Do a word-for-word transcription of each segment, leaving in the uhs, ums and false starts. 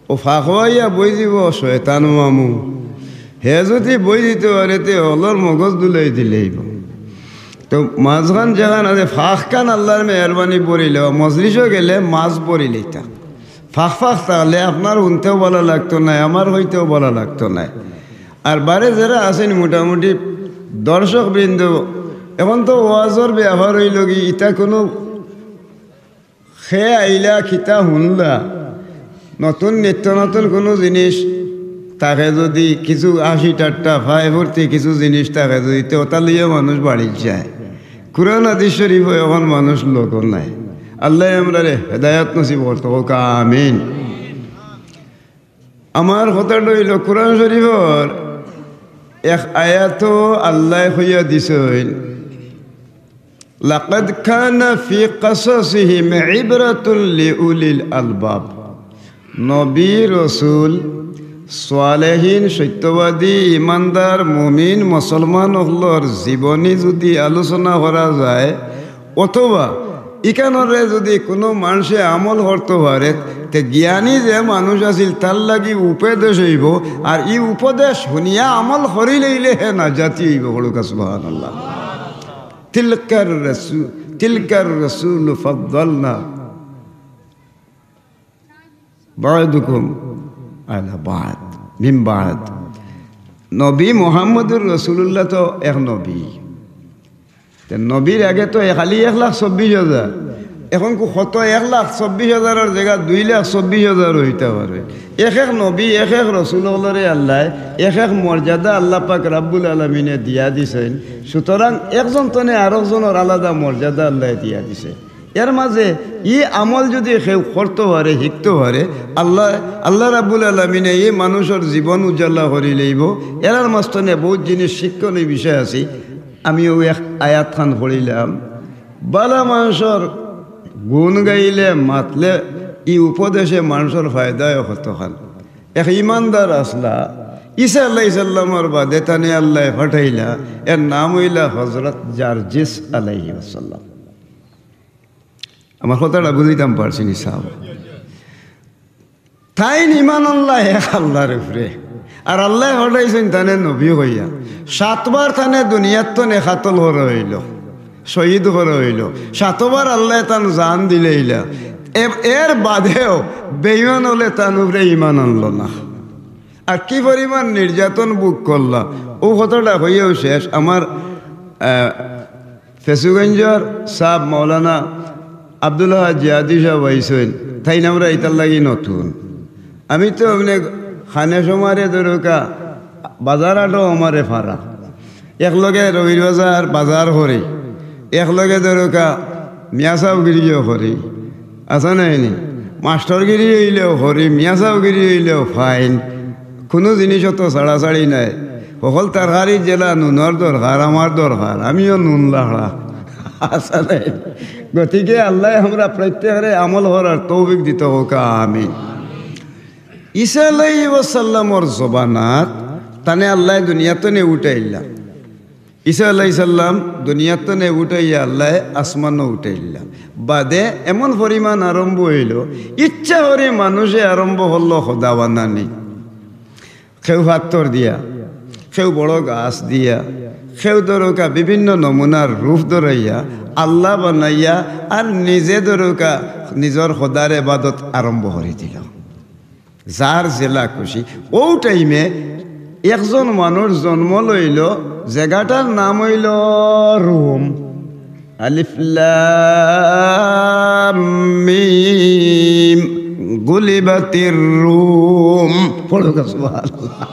ও ফাঁক অইয়া বই দিব শয়তান মামু। হে যুদি বই দিতে পারে, তে অকলর মগজ দুলাই দিলাইবো। তো মাঝখান যেখান আছে, ফাঁকখান আল্লার মেহেরবানি ভরিলে, মজলিসো গেলে মাঝ ভরিলে তা। ফাঁক ফাঁক থাকলে আপনার হুনতেও ভালা লাগতো নায়, আমার কইতেও ভালা লাগতো নায়। আর বারে যেরা আছইন মোটামুটি দর্শকবৃন্দ, এখন তো ওয়াজর ব্যাপার অইলোগি, ইতা কুনু কে আইলা, কিতা হুনলা, নতুন নিত্য নতুন কুনু জিনিস থাকে যুদি, কিছু হাসি ঠাট্টা, ফায় ফুর্তি কিছু জিনিস থাকে যুদি, তে ওটা লইয়া মানুষ বাড়িত যায়। কুরআন হাদিস শরিফো এখন মানুষ লগো নাই। আল্লায় আমরারে হেদায়াত নসিব করতো, কউক্কা আমিন। আমার কথাটা অইলো, কুরআন শরিফর এক আয়াতো আল্লায় কইয়া দিছইন, "লাকাদ কানা ফি কাসাসিহিম ইবরাতুল লিউলিল আলবাব।" নবী, রসুল, সালেহিন, সত্যবাদী, ইমানদার, মুমিন, মুসলমান অকলর জীবনী যুদি আলোচনা করা যায়, অথবা ইখানরে যুদি কুনু মানষে আমল করতো পারে, তে জ্ঞানী যে মানুষ আছিল, তার লাগি উপদেশ অইবো। আর ই উপদেশ হুনিয়া আমল করিলাইলে হে নাজাতি অইবো। কউক্কা সুবহানাল্লাহ। তিলকার রসু-, তিলকার রসুল ফাদ্দালনা বা'দুকুম আলা বা'দ, মিন বা'দ। নবী মুহাম্মদুর রাসূলুল্লাহ তো এক নবী। তে নবীর আগে তো এ খালি এক লাখ চব্বিশ হাজার, এখন কু-, কত এক লাখ চব্বিশ হাজারর জাগাত দুই লাখ চব্বিশ হাজার অইতা পারে। এক এক নবী, এক এক রসুল অকলরে আল্লায় এক এক মর্যাদা আল্লাহ পাক রাব্বুল আলামিনে দিয়া দিছইন। সুতরাং একজন তনে আরকজনর আলাদা মর্যাদা আল্লায় দিয়া দিছে। এর মাঝে ই আমল যুদি কেউ করতো পারে, হিকতো পারে, আল্লাহ, আল্লাহ রাব্বুল আলামিনে ই মানুষর জীবন উজালা করিলাইবো। এরার মাঝখানে বউত জিনিস শিক্ষণীয় বিষয় আছে। আমি অউ এক আয়াতখান পড়িলাম, বালা মানষর গুণ গাইলে, মাতলে, ই উপদেশে মানষর ফায়দা অয় কতখান। এক ইমানদার আছলা, ঈসা আলাইহিস সালামর বাদে তানে আল্লায় পাঠাইলা, এর নাম অইলা হজরত জার্জিস আলাইহিস সালাম। আমার কথাটা বুঝাইতাম পারছি নি সাব? তাইন ইমান আনলা এক আল্লার উপরে, আর আল্লায় পাঠাইছইন তানে নবী কইয়া। সাতবার তানে দুনিয়ার তনে কাতল করা অইলো, শহীদ করা অইলো, সাতবার আল্লায় তান জান দিলাইলা। এ-, এর বাদেও বেইমান অকলে তান উপরে ইমান আনলো না। আর কি পরিমাণ নির্যাতন ভোগ করলা, অউ কথাটা কইয়াউ শেষ। আমার, আহ, ফেঞ্চুগঞ্জর সাব মাওলানা আব্দুল আহাদ জিহাদি সাব আইছইন, তাইন আমরার ইতার লাগি নতুন। আমি তো এমনে খানে সমারে ধরউক্কা, বাজার হাটো আমারে ফারা। একলগে রবির বাজার, বাজার করি, একলগে ধরউক্কা মিয়া সাবগিরিও করি, আছে না নি? মাস্টরগিরি অইলেও করি, মিয়া সাবগিরি অইলেও ফাইন, কুনু জিনিসও তো ছাড়াছাড়ি নাই। হকল তরকারিত যেলা নুনর দরকার, আমার দরকার, আমিও নুন লাখড়া। আছে না নি? গতিকে আল্লায় আমরা প্রত্যেকরে আমল করার তৌফিক দিতো কউক্কা আমিন। ঈসা আলাইহিস সালামর জমানাত তানে আল্লায় দুনিয়াত তনে উঠাইলা। ঈসা আলাইহিস সালাম দুনিয়াত তনে উঠাইয়া আল্লায় আসমানো উঠাইলা। বাদে এমন পরিমাণ আরম্ভ অইলো, ইচ্ছা করি মানষে আরম্ভ করলো খোদা বানানি। কেউ পাত্থর দিয়া, কেউ বড় গাছ দিয়া, কেউ ধরউক্কা বিভিন্ন নমুনার রূপ ধরাইয়া, আল্লা বানাইয়া, আর নিজে ধরউক্কা নিজর খোদার এবাদত আরম্ভ করি দিলো। যার যেলা খুশি। অউ টাইমে একজন মানুষ জন্ম লইলো, জাগাটার নাম অইলো রোম। আলিফ লাম মিম, গুলিবাতির রুম। পড়উক্কা সুবহানাল্লাহ।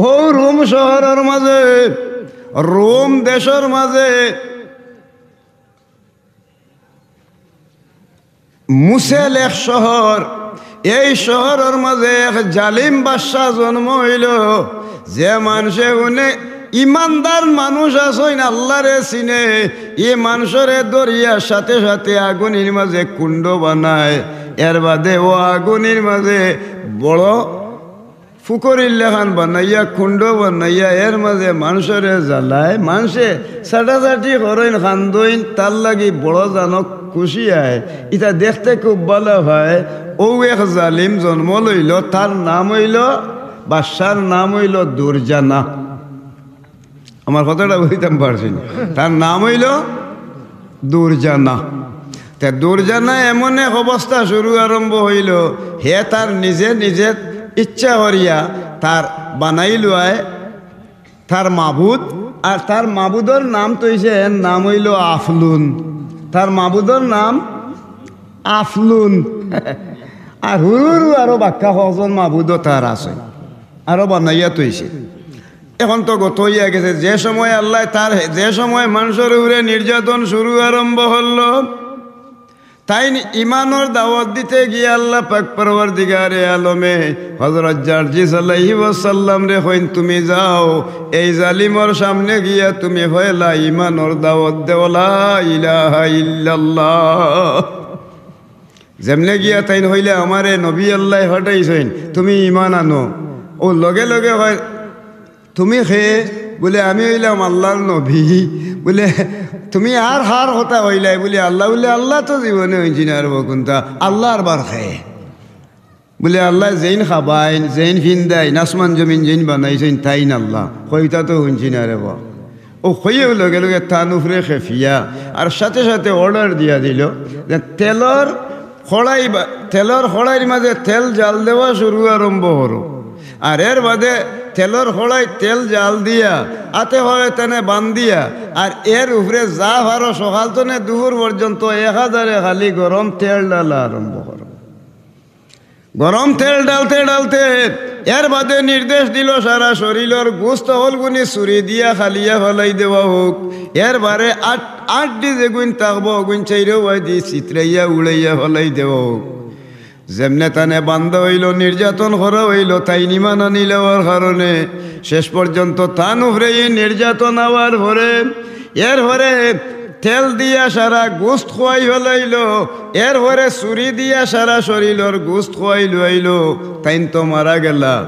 অউ রোম শহরর মাঝে, রোম দেশর মাঝে মুসেল এক শহর, এই শহরর মাঝে এক জালিম বাদশা জন্ম অইলো, যে মানষে অনেক ইমানদার মানুষ আছইন, আল্লারে চিনে, ই মানষরে ধরিয়া সাথে সাথে আগুনির মাঝে কুণ্ড বানায়, এর বাদে অউ আগুনির মাঝে বড় ফুকরির লেখান বানাইয়া, কুণ্ড বানাইয়া, এর মাঝে মানষরে জ্বালায়, মানষে ছাটাছাটি করইন, কান্দইন, তার লাগি বড় জানক খুশি আয়। ইতা দেখতে খুব ভালা পায়। অউ এক জালিম জন্ম লইল, তার নাম অইল, বাদশার নাম অইল দুরজানা। আমার কথাটা বুঝাইতাম পারছি না। তার নাম অইল দুরজানা। তে দুরজানা এমন এক অবস্থা শুরু আরম্ভ অইল, হে তার নিজে নিজে ইচ্ছা করিয়া তার বানাইলয় তার মাবুদ, আর তার মাবুদর নাম থইছে, এর নাম অইল আফলুন। তার মাবুদর নাম আফলুন। আর হুরু হুরু আরো বাক্কা কয়জন মাবুদও তার আছে, আরো বানাইয়া থইছে। এখন তো গত অইয়া গেছে, যে সময় আল্লায় তার, যে সময় মানষর উপরে নির্যাতন শুরু আরম্ভ অইল, তাইন ইমানর দাওয়াত দিতে গিয়া আল্লাহ পাক পরওয়ারদিগারে আলমে হযরত জার্জিস আলাইহিস সালামরে কইন, "তুমি যাও, এই জালিমর সামনে গিয়া তুমি পয়লা ইমানর দাওয়াত দেও, লা ইলাহা ইল্লাল্লাহ।" যেমনে গিয়া তাইন কইলা, "আমারে নবী আল্লায় পাঠাইছইন, তুমি ইমান আনো।" অউ লগে লগে কয়, "তুমি কে?" বুলে, "আমি অইলাম আল্লার নবী।" বুলে, "তুমি আর কার কথা কইলায়?" বুলে, "আল্লা।" বুলে, "আল্লা তো জীবনে হুনছি না রে বা কুন্তা, আল্লা আরবার কে?" বুলে, "আল্লায় যেইন খাবাইন, যেইন ফিন্দাইন, আসমান জমিন যেইন বানাইছইন, তাইন আল্লা। কইতা তো হুনছি না রে বা।" অউ কইয়াউ লগে লগে তান উপরে খেপিয়া আর সাথে সাথে order দিয়া দিল যে তেলর কড়াই বা-, তেলর কড়াইর মাঝে তেল জাল দেওয়া শুরু আরম্ভ করো। আর এর বাদে তেলর কড়াই তেল জাল দিয়া, আতে পায়ে তানে বান্ধিয়া, আর এর উপরে যা পারো সকাল তনে দুপুর পর্যন্ত এক হাজারে খালি গরম তেল ঢালা আরম্ভ করো। গরম তেল ঢালতে ঢালতে এর বাদে নির্দেশ দিল, সারা শরীলর গোস্ত অকলগুনি ছুরি দিয়া খালিয়া ফালাই দেওয়া হোক। এর বারে আট, আটডি যেগুইন থাকবো, অগুইন চাইরোবায়দি ছিতরাইয়া উড়াইয়া ফালাই দেওয়া হোক। যেমনে তানে বান্ধা অইল, নির্যাতন করা অইল, তাইন ইমান আনিলাওয়ার কারণে শেষ পর্যন্ত তান উপরে ই নির্যাতন আওয়ার পরে, এর পরে তেল দিয়া সারা গোস্ত খোয়াই ফালাইল, এর পরে ছুরি দিয়া সারা শরীলর গোস্ত খোয়াই লইল, তাইন তো মারা গেলা।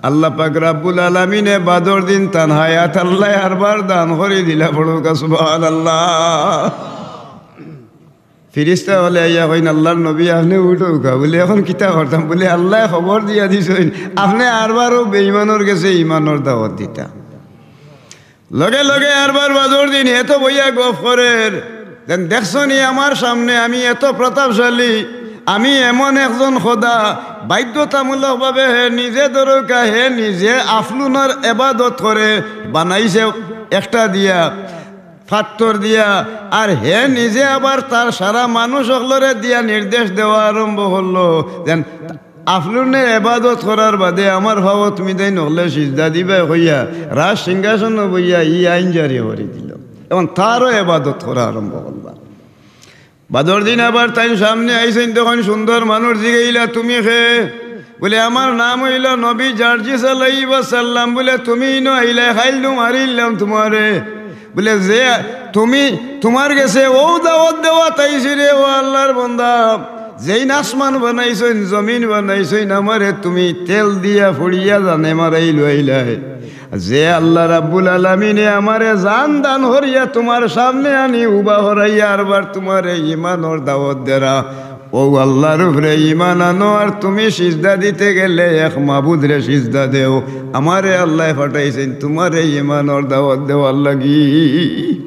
আল্লাহ পাক রাব্বুল আলামিনে বাদর দিন তান হায়াত আল্লায় আরবার দান করি দিলা। পড়ুক্কা সুবহানাল্লাহ। ফিরিস্তা অকলে আইয়া কইন, "আল্লার নবী, আপনে উঠউক্কা।" বুলে, "এখন কিতা করতাম?" বুলে, "আল্লায় খবর দিয়া দিছইন, আপনে আরবারও বেইমানর গেছে ইমানর দাওয়াত দিতা।" লগে লগে আরবার বাদর দিন হে তো বইয়া গফ করের, যেন, "দেখছো নি আমার সামনে আমি এত প্রতাপশালী, আমি এমন একজন খোদা।" বাধ্যতামূলকভাবে হে নিজে ধরউক্কা, হে নিজে আফলুনর এবাদত করে, বানাইছে একটা দিয়া, পাত্থর দিয়া, আর হে নিজে আবার তার সারা মানুষ অকলরে দিয়া নির্দেশ দেওয়া আরম্ভ করলো, যেন আফলুনে এবাদত করার বাদে আমার পাওত তুমি তাইন অকলে সিজদা দিবায় কইয়া রাজ সিংহাসনো বইয়া ই আইন জারি করি দিল। এখন তারও এবাদত করা আরম্ভ করলা। বাদর দিন আবার তাইন সামনে আইছইন, তখন সুন্দর মানুষ জিগাইলা, "তুমি কে?" বুলে, "আমার নাম অইল নবী জার্জিস আলাইহিস সালাম।" বুলে, "তুমি ইনো আইলায়, কাইল তো মারিলাম তুমারে।" বুলে, "যে তুমি, তুমার গেছে অউ দাওয়াত দেওয়াত আইছি রে, ও আল্লার বান্দা, যেইন আসমান বানাইছইন, জমিন বানাইছইন, আমারে তুমি তেল দিয়া পুড়িয়া জানে মারাইলাইলায়। যে আল্লাহ রাব্বুল আলামিনে আমারে জান দান করিয়া তুমার সামনে আনি উবা করাইয়া আরবার তুমারে ইমানর দাওয়াত দেরা, অউ আল্লার উপরে ইমান আনো, আর তুমি সিজদা দিতে গেলে এক মাবুদরে সিজদা দেও। আমারে আল্লায় পাঠাইছইন তুমারে ইমানর দাওয়াত দেওয়ার লাগি।"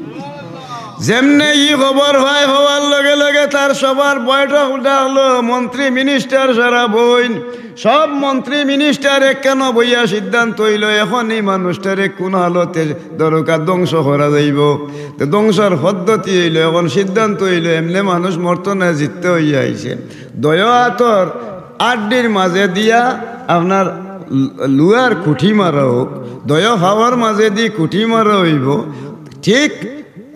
যেমনে ই খবর পায়, পাওয়ার লগে লগে তার সভার বৈঠক ডাকলো, মন্ত্রী মিনিস্টার সারা বইন, সব মন্ত্রী মিনিস্টার একখানো বইয়া সিদ্ধান্ত অইল, এখন ই মানুষটারে কুন হালতে দরকার ধ্বংস করা যাইব। তে ধ্বংসর পদ্ধতি অইল, এখন সিদ্ধান্ত অইল, এমনে মানুষ মরতো নায়, জিততে অইয়া আইছে। দয় আতর আড্ডির মাঝে দিয়া আপনার লু-, লুয়ার কুঠি মারা হোক, দয় পাওর মাঝে দি কুঠি মারা অইব, ঠিক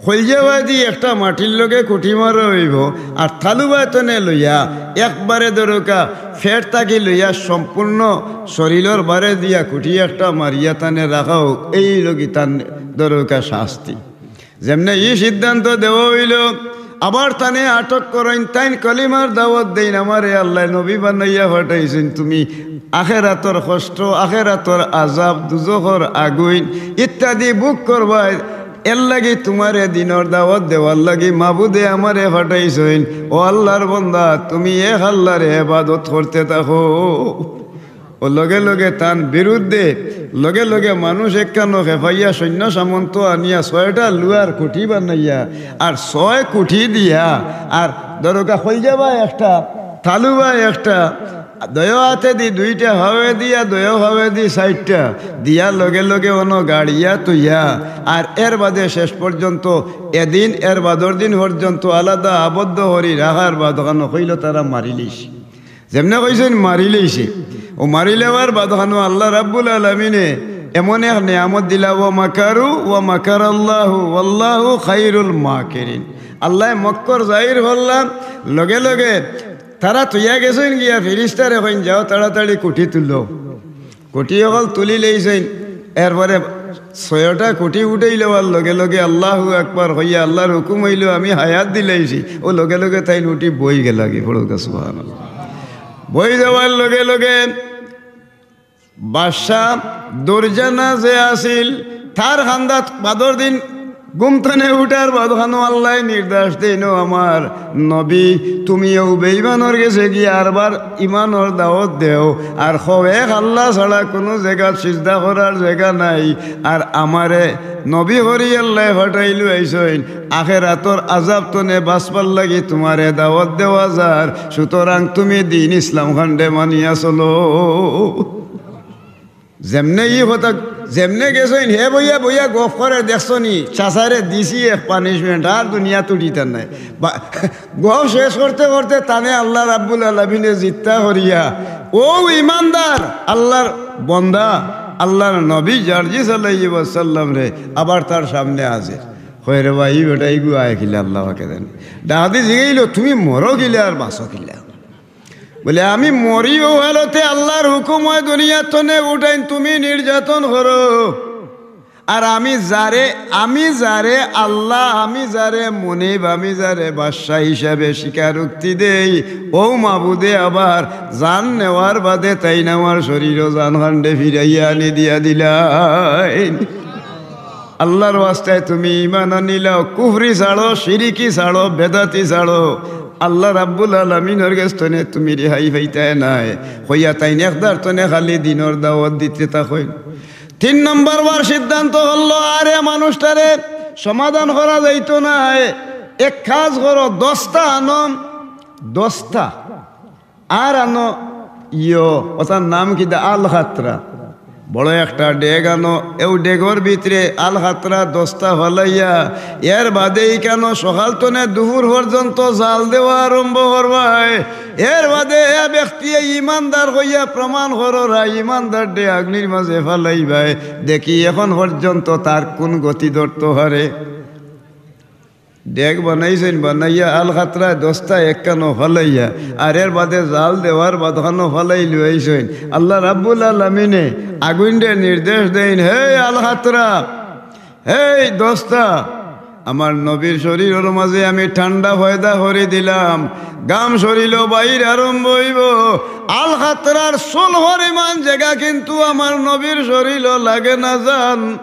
কইলজাবায়দি একটা মাটির লগে কুঠি মারা অইব, আর তালুবায় তনে লইয়া একবারে দরকা পেট থাকি লইয়া সম্পূর্ণ শরীলর বারে দিয়া কুঠি একটা মারিয়া তানে রাখা হোক, এই লগি তান দরকা শাস্তি। যেমনে ই সিদ্ধান্ত দেওয়া অইল, আবার তানে আটক করইন, তাইন কলিমার দাওয়াত দেইন, "আমারে আল্লায় নবী বানাইয়া পাঠাইছইন, তুমি আখেরাতর কষ্ট, আখেরাতর আজাব, দুজখর আগুইন ইত্যাদি ভোগ করবায়। এর লাগি তুমারে দিনর দাওয়াত দেওয়ার লাগি মাবুদে আমারে পাঠাইছইন। ও আল্লার বন্দা, তুমি এক আল্লারে ইবাদত করতে থাকো। ও লগে লগে তান বিরুদ্ধে লগে লগে মানুষ একখানো খেপাইয়া সৈন্য সামন্ত আনিয়া ছয়টা লুয়ার কুঠি বানাইয়া আর ছয় কুঠি দিয়া আর দরকা কইলজা বায় একটা, তালু বায় একটা, দুইও আতেদি দুইটা, ফাওয়েদি আর দুইও ফাওয়েদি চাইরটা দিয়া লগে লগে অনো গাড়িয়া থইয়া আর এর বাদে শেষ পর্যন্ত এদিন এর বাদর দিন পর্যন্ত আলাদা আবদ্ধ করি রাখার বাদখানো কইলো তারা মারিলিছে। যেমনে কইছইন মারিলিছে। ও মারিলেওয়ার বাদখানো আল্লা রাব্বুল আলামিনে এমন এক নিয়ামত দিলা, ওয়া মাকারু ওয়া মাকারাল্লাহু ওয়াল্লাহু খাইরুল মাকিরিন। আল্লায় মক্কর জাহির করলা, লগে লগে তারা থইয়া গেছইন গিয়া ফিরিস্তারে কইন, "যাও তাড়াতাড়ি কুঠি তুলো।" কুঠি অকল তুলিলাইছইন, এরপরে ছয়টা কুঠি উঠাইলেওয়ার লগে লগে আল্লাহু আকবার কইয়া আল্লার হুকুম অইলো, "আমি হায়াত দিলাইছি।" ও লগে লগে তাইন উঠি বই গেলাগি, পড়ুক্কা সুবহানাল্লাহ। বই যাওয়ার লগে লগে বাদশা দুরজানা যে আছিল, তার কান্দাত বাদর দিন ঘুম থনে উঠার বাদখানো আল্লায় নির্দেশ দেইন, "ও আমার নবী, তুমি অউ বেইমানর গেছে গিয়া আরবার ইমানর দাওয়াত দেও, আর কও এক আল্লা ছাড়া কুনু জাগাত সিজদা করার জাগা নাই, আর আমারে নবী করি আল্লায় পাঠাইলু আইছইন, আখেরাতর আজাব থনে বাচবার লাগি তুমারে দাওয়াত দেওয়া যার, সুতরাং তুমি দিন ইসলাম খান্ডে মানিয়া চলো।" যেমনে ই কথা, যেমনে গেছইন, হে বইয়া বইয়া গফ করে দেখছো নি, চাচারে দিছি এক punishment, আর দুনিয়াত উঠিতার নায়। বা-, গফ শেষ করতে করতে তানে আল্লা রাব্বুল আলামিনে জিত্তা করিয়া, অউ ইমানদার আল্লার বন্দা, আল্লার নবী জার্জিস আলাইহি ওয়াসাল্লামরে আবার তার সামনে হাজির। কয়, "রে ভাই, ই বেটা ইগু আয় কিলা আল্লা পাকে জানে।" ডাক দি জিগাইলো, "তুমি মরো কিলা আর বাচো কিলা?" বলে, "আমি মরি অউ হালতে আল্লার হুকুম অয় দুনিয়াত থনে উঠাইন, তুমি নির্যাতন করো। আর আমি যারে, আমি যারে আল্লা, আমি যারে মুনিব, আমি যারে বাদশা হিসাবে স্বীকারোক্তি দেই, অউ মাবুদে আবার জান নেওয়ার বাদে তাইন আমার শরীরো জান খান্ডে ফিরাইয়া আনি দিয়া দিলাইন।" আল্লার ওয়াস্তায় তুমি ইমান আনিলাও, কুফরি ছাড়ো, শিরিকি ছাড়ো, বেদাতি ছাড়ো, আল্লা রাব্বুল আলামিনর গেছ থনে তুমি রেহাই পাইতায় নায়। কইয়া তাইন একদার থনে খালি দিনর দাওয়াত দিতে থাকইন। তিন নম্বর বার সিদ্ধান্ত করলো, আর এ মানুষটারে সমাধান করা যাইতো নায়। এক কাজ করো, দস্তা আনো, দস্তা। আর আনো ইয়ো, অতার নাম কিতা? আল খাতরা। বড় একটা ডেগ আনো, এও ডেগর ভিতরে আল খাতরা দস্তা ফালাইয়া, এর বাদে ইখানো সকাল থনে দুপুর পর্যন্ত জাল দেওয়া আরম্ভ করবায়। এর বাদে এ ব্যক্তিয়ে ইমানদার কইয়া প্রমাণ কররা, ইমানদার ডে আগ্নির মাঝে ফালাইবায়। দেখি এখন পর্যন্ত তার কুন গতি ধরতো পারে। ডেগ বানাইছইন, বানাইয়া আল খাতরায় দস্তা একখানো ফালাইয়া, আর এর বাদে জাল দেওয়ার বাদখানো ফালাই লইয়াইছইন। আল্লা রাব্বুল আলামিনে আগুইনরে নির্দেশ দেইন, "হে আল খাতরা, হে দস্তা, আমার নবীর শরীরর মাঝে আমি ঠান্ডা পয়দা করি দিলাম, গাম শরীলো বাইর আরম্ভ অইবো, আল খাতরার চুল পরিমাণ জাগা কিন্তু আমার নবীর শরীলো লাগে না জান।"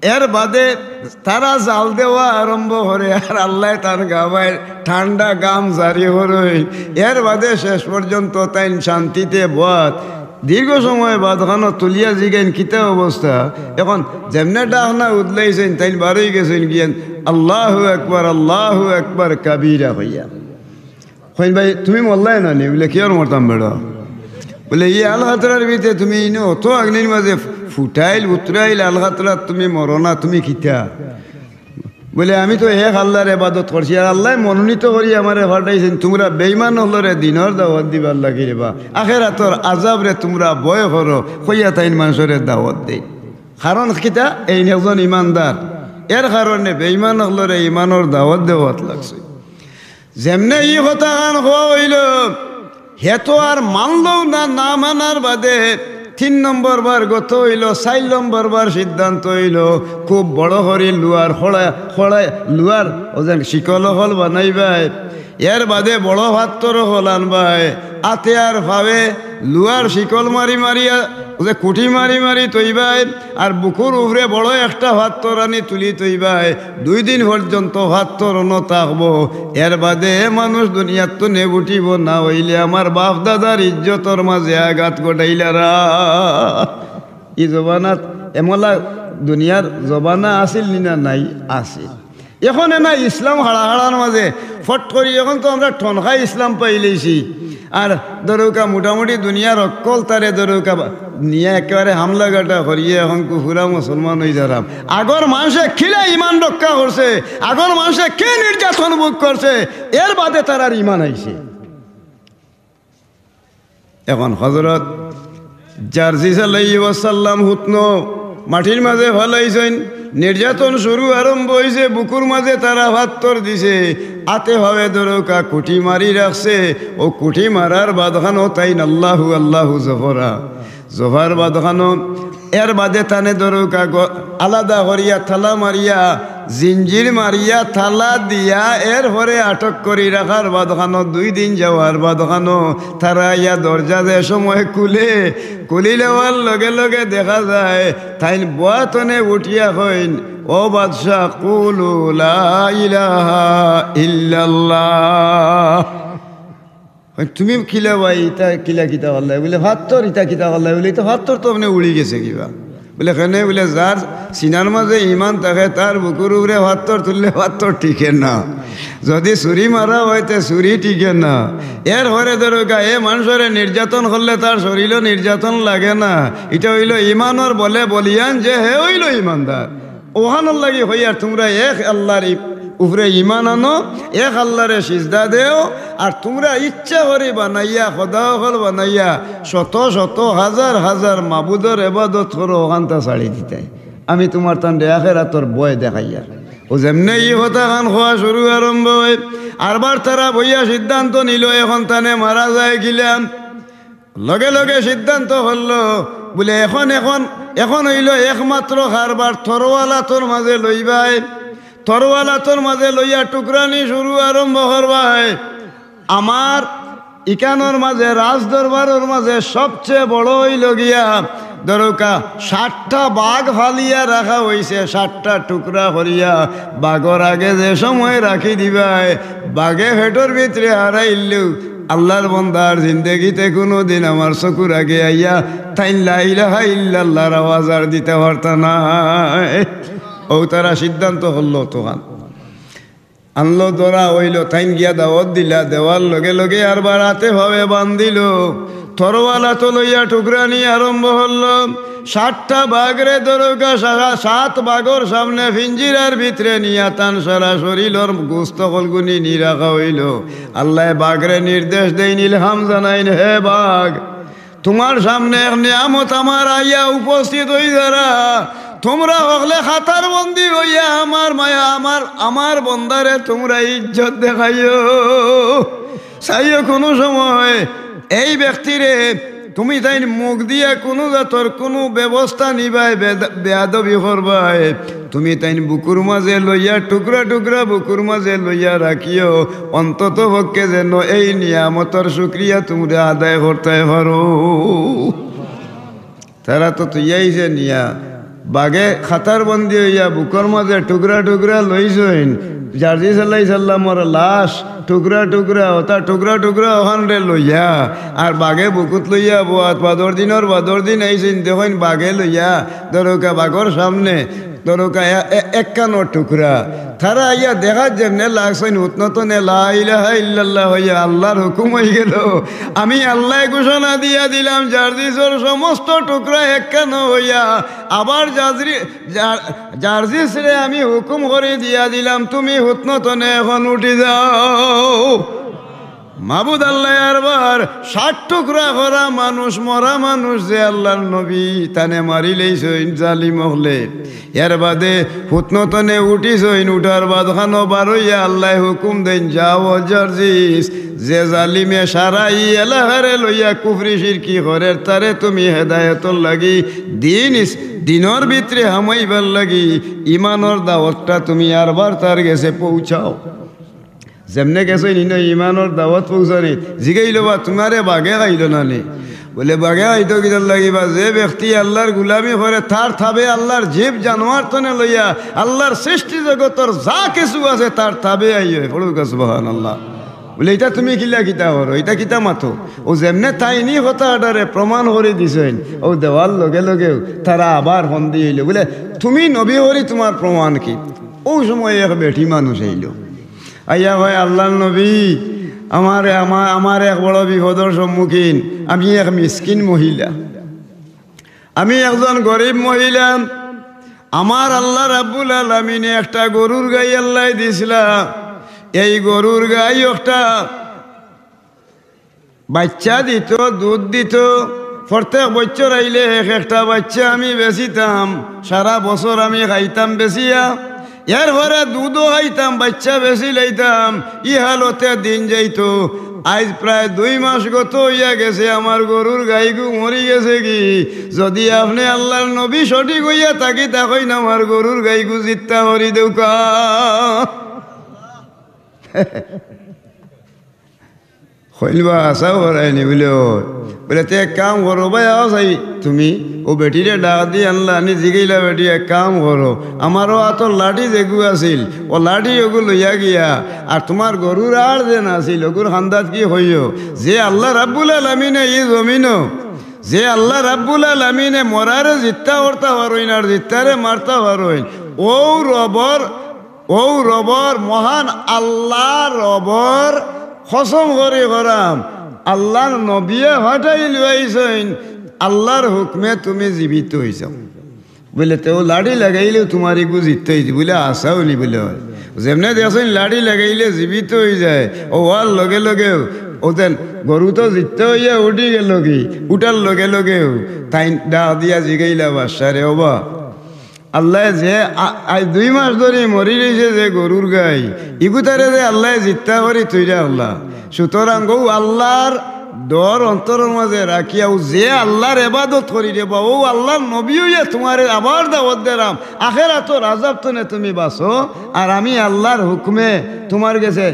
এর বাদে তারা জাল দেওয়া আরম্ভ করে, আর আল্লায় তার গাবায় ঠান্ডা গাম জারি করইন। এর বাদে শেষ পর্যন্ত তাইন শান্তিতে বওয়াত। দীর্ঘ সময় বাদখানো তুলিয়া জিগাইন, "কিতা অবস্থা?" এখন যেমনে ডাক না উদলাইছইন, তাইন বারই গেছইন গিয়ান, "আল্লাহু আকবার, আল্লাহু আকবার কাবীরা" কইয়া। কইন, "ভাই, তুমি মরলায় না নি?" বলে, "কিওর মরতাম বেটা?" বলে, "ই আল খাতরার ভিতরে তুমি ইনো অত আগ্নির মাঝে ফুটাইল, উতরাইল, আল খাতরাত তুমি মরো না, তুমি কিতা?" বলে, "আমি তো এক আল্লার ইবাদত করছি, আর আল্লায় মনোনীত করি আমারে পাঠাইছইন, তুমরা বেইমান অকলরে দিনর দাওয়াত দিবার লাগি রে বা, আখেরাতর আজাবরে তুমরা ভয় করো, কইয়া তাইন মানষরে দাওয়াত দেইন।" কারণ কিতা? এইন একজন ইমানদার, এর কারণে বেইমান অকলরে ইমানর দাওয়াত দেওয়াত লাগছে। যেমনে ই কথাখান কওয়া অইলো, হে তো আর মানলো না, না মানার বাদে তিন নম্বর বার গত অইলো, চাইর নম্বর বার সিদ্ধান্ত অইলো, খুব বড় করি লুয়ার খড়া, খড়া, লুয়ার অউ যেন শিকল অকল বানাইবায়, এর বাদে বড় পাত্থর অকল আনবায়, আতে আর পাওয়ে লুয়ার শিকল মারি মারিয়া, যে কুটি মারি মারি থইবায়, আর বুকুর উপরে বড় একটা ফাত্তর আনি তুলি থইবায়, দুই দিন পর্যন্ত ফাত্তর অনো থাকবো। এর বাদে মানুষ দুনিয়াত তো নেব উঠিব, না অইলে আমার বাপ দাদার ইজ্জতর মাঝে আঘাত ঘটাইলারা। ই জমানাত এমলা দুনিয়ার জমানা আছিল নি না? নাই, আছিল। এখন এনা ইসলাম হাড়া হাড়ার মাঝে ফট করি, এখন তো আমরা ঠনকায় ইসলাম পাইলাইছি। আর ধরউক্কা মোটামুটি দুনিয়ার অক্কল তারে ধরউক্কা বা-, নিয়া একেবারে হামলা গাটা করিয়া এখন কুফুরা মুসলমান অই যারাম। আগর মানষে কিলা ইমান রক্ষা করছে, আগর মানষে কি নির্যাতন ভোগ করছে, এর বাদে তারার ইমান আইছে। এখন হজরত জার্জিস আলাইহিস সালাম হুতনো মাটির মাঝে ফালাইছইন, নির্যাতন শুরু আরম্ভ অইছে, বুকুর মাঝে তারা ফাত্তর দিছে, আতে পাওয়ে ধরউক্কা কুটি মারি রাখছে। অউ কুটি মারার বাদখানো তাইন আল্লাহু আল্লাহু জফরা, জফার বাদখানো। এর বাদে তানে ধরউক্কা গ-, আলাদা করিয়া তালা মারিয়া, জিঞ্জির মারিয়া, তালা দিয়া, এরপরে আটক করি রাখার বাদখানো, দুই দিন যাওয়ার বাদখানো, তারা আইয়া দরজা যে সময় খুলে, খুলি লওয়ার লগে লগে দেখা যায় তাইন বওয়া তনে উঠিয়া কইন, "ও বাদশা, কুলু লা ইলাহা ইল্লাল্লাহ।" "তুমি কিলা ভাই, ইতা কিলা কিতা করলায়?" বুলে, "ফাত্তর ইতা কিতা করলায়?" বুলে, "ইতা ফাত্তর তো আপনে উড়ি গেছে কিবা।" বুলে, "কেনে?" বুলে, "যার সিনার মাঝে ইমান থাকে, তার বুকুর উপরে ফাত্তর তুললে ফাত্তর টিকে না। যদি ছুরি মারা অয়, তে ছুরি টিকে না।" এরপরে ধরউক্কা, এ মানষরে নির্যাতন করলে তার শরীলো নির্যাতন লাগে না। ইটা অইলো ইমানর বলে বলিয়ান যে হে অইলো ইমানদার। অখানর লাগি কইয়ার তুমরা এক আল্লাহর ই-, উপরে ইমান আনো, এক আল্লাহরে সিজদা দেও, আর তুমরা ইচ্ছা করি বানাইয়া, খোদা অকল বানাইয়া, শত শত হাজার হাজার মাবুদর এবাদত করো, অখানতা ছাড়ি দিতায়। আমি তুমার তানরে আখেরাতর ভয় দেখাইয়ার। অউ যেমনে ই কথাখান কওয়া শুরু আরম্ভ অয়, আরবার তারা বইয়া সিদ্ধান্ত নিলো, এখন তানে মারা যায় কিলা। লগে লগে সিদ্ধান্ত করলো, বুলে, "এখন, এখন, এখন অইলো একমাত্র কারবার, তরোয়াল আতর মাঝে লইবায়, তরোয়াল আতর মাঝে লইয়া টুকরানি শুরু আরম্ভ করবায়। আমার ইকানর মাঝে, রাজদরবারর মাঝে সবচেয়ে বড় অইলো গিয়া, ধরউক্কা, ষাটটা বাঘ ফালিয়া রাখা অইছে, ষাটটা টুকরা করিয়া। বাঘর আগে যে সময় রাখি দিবায়, বাঘে পেটর ভিতরে হারাইলেও আল্লাহর বন্দার জিন্দেগিতে কুনুদিন আমার চকুর আগে আইয়া তাইন লা ইলাহা ইল্লাল্লাহর আওয়াজ আর দিতা পারতা নায়।" অউ তারা সিদ্ধান্ত করলো, তখন আনলো, ধরা অইলো, তাইন গিয়া দাওয়াত দিলা, দেওয়ার লগে লগে আরবার আতে পাওয়ে বান্ধিলো, তরোয়াল আতো লইয়া টুকরানি আরম্ভ করলো। ষাটটা বাঘরে ধরউক্কা, সা-, সাত বাঘর সামনে পিঞ্জিরার ভিতরে নিয়া তান সারা শরীলর গোস্ত কলগুনি নি রাখা অইলো। আল্লায় বাঘরে নির্দেশ দেইন, ইলহাম জানাইন, "হে বাঘ, তুমার সামনে এক নিয়ামত আমার আইয়া উপস্থিত অই যারা, তুমরা হকলে খাতারবন্দি অইয়া আমার মায়া, আমার, আমার বন্দারে তুমরা ইজ্জত দেখাইও।" চাইও কুনু সময় এই ব্যক্তিরে তুমি তাইন মুখ দিয়া কুনু জাতর কুনু ব্যবস্থা নিবায়, বেদ-, বেয়াদবি করবায়, তুমি তাইন বুকুর মাঝে লইয়া টুকরা টুকরা বুকুর মাঝে লইয়া রাখিও, অন্তত পক্ষে যেন এই নিয়ামতর শুকরিয়া তুমরা আদায় করতায় পারো। তারা তো থইয়া আইছে নিয়া, বাঘে খাতারবন্দি অইয়া বুকর মাঝে টুকরা টুকরা লইছইন জার্জিস আলাইহিস সালামর লাশ, টুকরা টুকরা, অতা টুকরা টুকরা অখানরে লইয়া, আর বাঘে বুকুত লইয়া বওয়াত, বাদর দিনর বাদর দিন আইছইন, দেখইন বাঘে লইয়া, ধরউক্কা বাঘর সামনে, ধরউক্কা এ-, এ-, একখানো টুকরা। তারা আইয়া দেখাত যেমনে লাগছইন, হুতনো তনে লা ইলাহা ইল্লাল্লাহ অইয়া আল্লাহর হুকুম অইগেলো। আমি আল্লায় ঘোষণা দিয়া দিলাম, জার্জিসর সমস্ত টুকরা একখানো অইয়া, আবার জাজরি-, জা-, জার্জিসরে আমি হুকুম করি দিয়া দিলাম, তুমি হুতনো তনে এখন উঠি যাও। মাবুদ আল্লায় আরবার ষাট টুকরা করা মানুষ, মরা মানুষ যে আল্লাহর নবী, তানে মারিলাইছইন জালিম অকলে। এর বাদে হুতনো তনে উঠিছইন, উঠার বাদখানো বারইয়া আল্লায় হুকুম দেইন, "যাও ও জার্জিস, যে জালিমে সারা ই এলাকারে লইয়া কুফরি শিরকি করের, তারে তুমি হেদায়েতর লাগি দিন ইস-, দিনর ভিতরে হামাইবার লাগি ইমানর দাওয়াতটা তুমি আরবার তার গেছে পৌঁছাও।" যেমনে গেছইন ইনো ইমানর দাওয়াত পৌঁছানি, জিগাইলো, "বা তুমারে বাঘে খাইলো না নি?" বুলে, বাগে আইতো কিতার লাগি বা? যে ব্যক্তি আল্লার গুলামি করে, তার তাবে আল্লার জীব জানোয়ার তনে লইয়া আল্লার সৃষ্টি জগতর যা কিছু আছে, তার তাবে আইয়ে। পড়ুক্কা সুবহানাল্লাহ। বুলে, ইটা তুমি কিলা কিতা করো? ইটা কিতা মাতো? অউ যেমনে তাইন ই কথাটারে প্রমাণ করি দিছইন, অউ দেওয়ার লগে লগেউ তারা আবার ফন্দি অইলো। বুলে, তুমি নবী করি তুমার প্রমাণ কি? অউ সময় এক বেটি মানুষ আইলো। আইয়া কয়, আল্লার নবী, আমার, আমার, আমার এক বড় বিপদর সম্মুখীন, আমি এক মিসকিন মহিলা, আমি একজন গরিব মহিলা। আমার আল্লা রাব্বুল আলামিনে একটা গরুর গাই আল্লায় দিছলা। এই গরুর গাই একটা বাইচ্চা দিত, দুধ দিত। প্রত্যেক বছর আইলে এক একটা বাইচ্চা আমি বেচিতাম, সারা বছর আমি খাইতাম বেচিয়া। এরপরে দুধও খাইতাম, বাইচ্চা বেচিলাইতাম। ই হালতে দিন যাইতো। আইজ প্রায় দুই মাস গত অইয়া গেছে, আমার গরুর গাইগু মরি গেছেগি। যদি আপনে আল্লার নবী সঠিক অইয়া থাকি থাকইন, আমার গরুর গাইগু জিত্তা করি দেউক্কা। কইল বা, হাছাউ করায়নি? বুলে, অয়। বুলে, তে এক কাম করো বা, আও চাই তুমি, অউ বেটিরে ডাক দি আনলা, আনি জিগাইলা, বেটি, এক কাম করো, আমারও আতর লাঠি যেগু আছিল, অউ লাঠি অগু লইয়া গিয়া, আর তুমার গরুর আড় যেন আছিল, অগুর কান্দাত গি কইও, যে আল্লা রাব্বুল আলামিনে ই জমিনো, যে আল্লা রাব্বুল আলামিনে মরারে জিত্তা করতা পারইন আর জিত্তারে মারতা পারইন, অউ রবর অউ রবর, মহান আল্লার রবর কসম করি কইরাম, আল্লার নবিয়ে ফাটাইল আইছইন, আল্লার হুকমে তুমি জীবিত অইযাও। বুলে, তে অউ লাঠি লাগাইলেও তুমার ইগু জিত্তা অইযিবো। বুলে, হাছাউ নি? বুলে, অয়। যেমনে দেখছইন লাঠি লাগাইলে জীবিত অইযায়, অউ অওয়ার লগে লগেউ, অউ যেন গরু তো জিত্তা অইয়া উঠি গেলগি, উঠার লগে লগেউ তাইন ডাক দিয়া জিগাইলা বাদশারে, ও বা, আল্লায় যে আ-, আইজ দুই মাস ধরি মরি রইছে যে গরুর গাই, ইগুতারে যে আল্লায় জিত্তা করি থইরা আল্লা। সুতরাং অউ আল্লার ডর অন্তরর মাঝে রাখিয়া অউ যে আল্লার এবাদত করি রে বা, অউ আল্লার নবী অইয়া তুমারে আবার দাওয়াত দেরাম, আখেরাতর আজাব তনে তুমি বাঁচো, আর আমি আল্লার হুকমে তুমার গেছে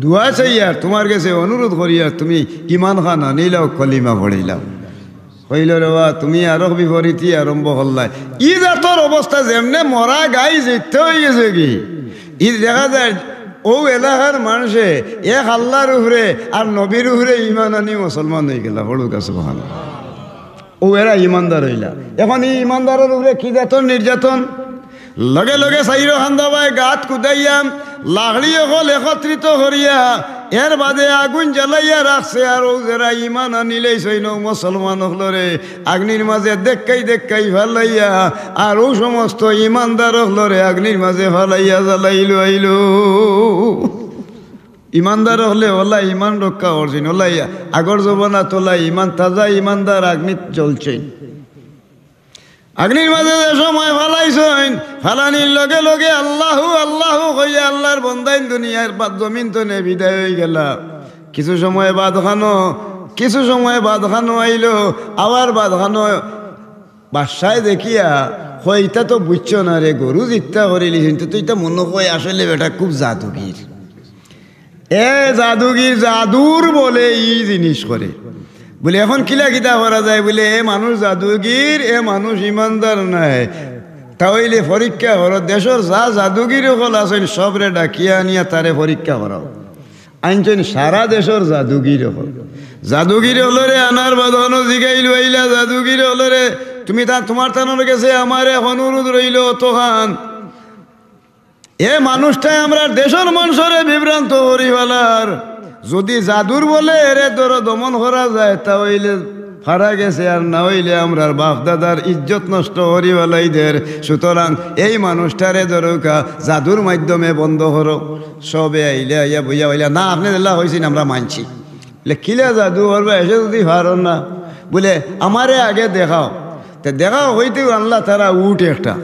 দোয়া চাইয়ার, তুমার গেছে অনুরোধ করিয়ার, তুমি ইমান খান আনিলাও, কলিমা পড়িলাও। কইল, রে বা, তুমি আরো বিপরীতি আরম্ভ করলায়। ই জাতর অবস্থা যেমনে মরা গাই জিত্তা অইগেছেগি। ই দেখা যায় অউ এলাকার মানষে এক আল্লার উপরে আর নবীর উপরে ইমান আনি মুসলমান অইগেলা। পড়ুক্কা সুবহানাল্লাহ। অউ এরা ইমানদার অইলা। এখন ই ইমানদারর উপরে কি জাতর নির্যাতন? লগে লগে চাইরো কান্দা বায় গাত কুদাইয়া, লাকড়ি অকল একত্রিত করিয়া, এর বাদে আগুইন জ্বালাইয়া রাখছে। আর অউ যেরা ইমান আনিলাইছইন, অউ মুসলমান অকলরে আগ্নির মাঝে দেক্কাই দেক্কাই ফালাইয়া, আর অউ সমস্ত ইমানদার অকলরে আগ্নির মাঝে ফালাইয়া জ্বালাইলো আইলো। ইমানদার অকলে অলা ইমান রক্ষা করছইন, অলা আগর জমানাত অলা ইমান, তাজা ইমানদার আগ্নিত জ্বলছইন। আগ্নির মাঝে যে সময় ফালাইছইন, ফালানির লগে লগে আল্লাহু আল্লাহু কইয়া আল্লার বন্দাইন দুনিয়ার বাদ জমিন তনে বিদায় অইগেলা। কিছু সময় বাদ খানো, কিছু সময় বাদ খানো আইলো, আবার বাদ খানো। বাদশায় দেখিয়া কয়, ইতা তো বুঝছো না রে, গরু জিত্তা করিলিছইন, তো ইতা মনো কয় আসলে বেটা খুব জাদুগির। এ জাদুগির, জাদুর বলে ই জিনিস করে। বুলে, এখন কিলা কিতা করা যায়? বুলে, এ মানুষ জাদুগির, এ মানুষ ইমানদার নায়। তা অইলে পরীক্ষা করো, দেশর যা জাদুগির অকল আছইন, সবরে ডাকিয়া আনিয়া তারে পরীক্ষা করাও। আনছইন সারা দেশর জাদুগির অকল। জাদুগির অকলরে আনার বাদ খানো জিগাইল আইলা, জাদুগির অকলরে, তুমি তা, তুমার তানর গেছে আমার এক অনুরোধ রইলো অতখান। এ মানুষটায় আমরার দেশর মানষরে বিভ্রান্ত করি ফালার। যদি জাদুর বলে এরে ধরো দমন করা যায়, তা অইলে পারা গেছে, আর না অইলে আমরার বাপ দাদার ইজ্জত নষ্ট করি ফালাইদের। সুতরাং এই মানুষটারে ধরউক্কা, জাদুর মাধ্যমে বন্ধ করো। সবে আইলা, আইয়া বইয়া অইলা, না, আপনে যেলা কইছইন আমরা মানছি। বুলে, কিলা জাদু করবা, এসে যদি পারো না? বুলে, আমারে আগে দেখাও। তে দেখাও কইতেউ আনলা তারা উট একটা।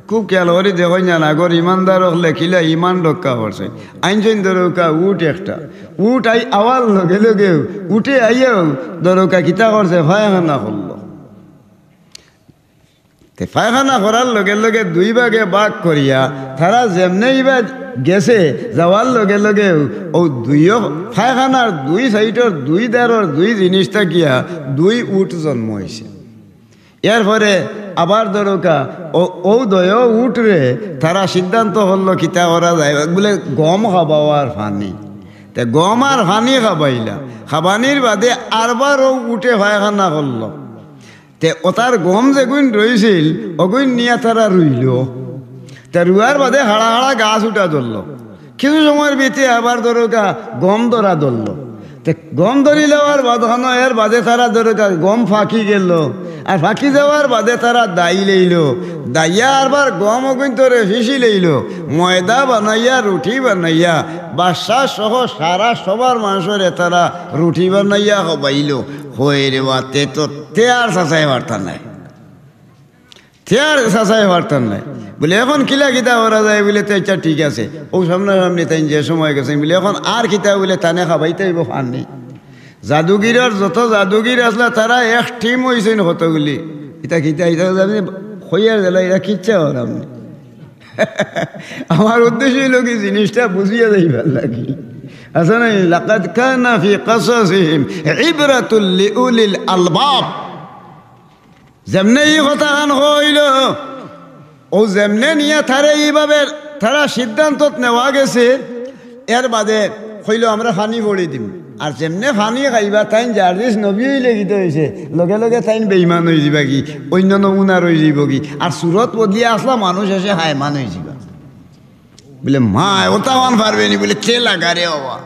খুব খেয়াল করি দেখইন না, আগর ইমানদার অকলে কিলা ইমান রক্ষা করছইন। আনছইন ধরউক্কা উট একটা। উট আই-, আওয়ার লগে লগেউ উটে আইয়াউ ধরউক্কা কিতা করছে, পায়খানা করলো। তে পায়খানা করার লগে লগে দুই ভাগে ভাগ করিয়া তারা যেমনে ইবা গেছে, যাওয়ার লগে লগে অউ দুইও পায়খানার দুই সাইডর দুই ধারর দুই জিনিস থাকিয়া দুই উট জন্ম অইছে। এরপরে আবার ধরউক্কা, অউ দুইও উটরে তারা সিদ্ধান্ত করলো কিতা করা যায়, বুলে গম খাবাও আর পানি। তে গম আর পানি খাবাইলা, খাবানির বাদে আরবার অউ উটে পায়খানা করলো। তে অতার গম যেগুইন রইছিল, অগুইন নিয়া তারা রুইলো। তে রুয়ার বাদে হাড়া হাড়া গাছ উঠা ধরলো। কিছু সময়র ভিতরে আবার ধরউক্কা গম ধরা ধরলো। তে গম ধরি লওয়ার বাদ খানো এর বাদে তারা ধরউক্কা গম ফাকি গেলো। আর ফাকি যাওয়ার বাদে তারা দাই লইলো। দাইয়া আরবার গম অগুইন তরে ফিসি লইলো। ময়দা বানাইয়া, রুটি বানাইয়া, বাদশা সহ সারা সভার মানষরে তারা রুটি বানাইয়া খাবাইলো। কয় রে বা, তে তো, তে আর চাচাই পারতা নায়। তে আর চাচাই পারতা নায়। বুলে, "এখন কিলা কিতা করা যায়?" বুলে, "তে আইচ্ছা, ঠিক আছে।" অউ সামনাসামনি তাইন যে সময় গেছইন, বুলে, "এখন আর কিতা?" বুলে, "তানে খাবাইতে অইবো পানি।" জাদুগিরর যত জাদুগির আছলা, তারা এক টিম অইছইন কতগুলি। ইতা কিতা, ইতা আমি কইয়ার দিলা, ইতা কিচ্ছা অর আপনে। আমার উদ্দেশ্য অইলো কি, জিনিসটা বুঝিয়া যাইবার লাগি। আছে না, "লাকাদ কানা ফি কাসাসিহিম ইবরাতুল লিউলিল আলবাব।" যেমনে ই কথাখান কইলো, অউ যেমনে নিয়া তারে ইভাবে তারা সিদ্ধান্তত নেওয়া গেছে, এর বাদে কইলো, "আমরা পানি পড়ি দিমু।" আর যেমনে পানি খাইবা, তাইন জার্জিস নবী অইলে কিতা অইছে, লগে লগে তাইন বেইমান অইযিবা গি, অইন্য নমুনার অইযিবো গি, আর সুরত বদলিয়া আছলা মানুষ এসে হায়মান অইযিবা। বুলে, "মায়, অতা অখন পারবে নি?" বুলে, "তে লাগা রে বাবা।"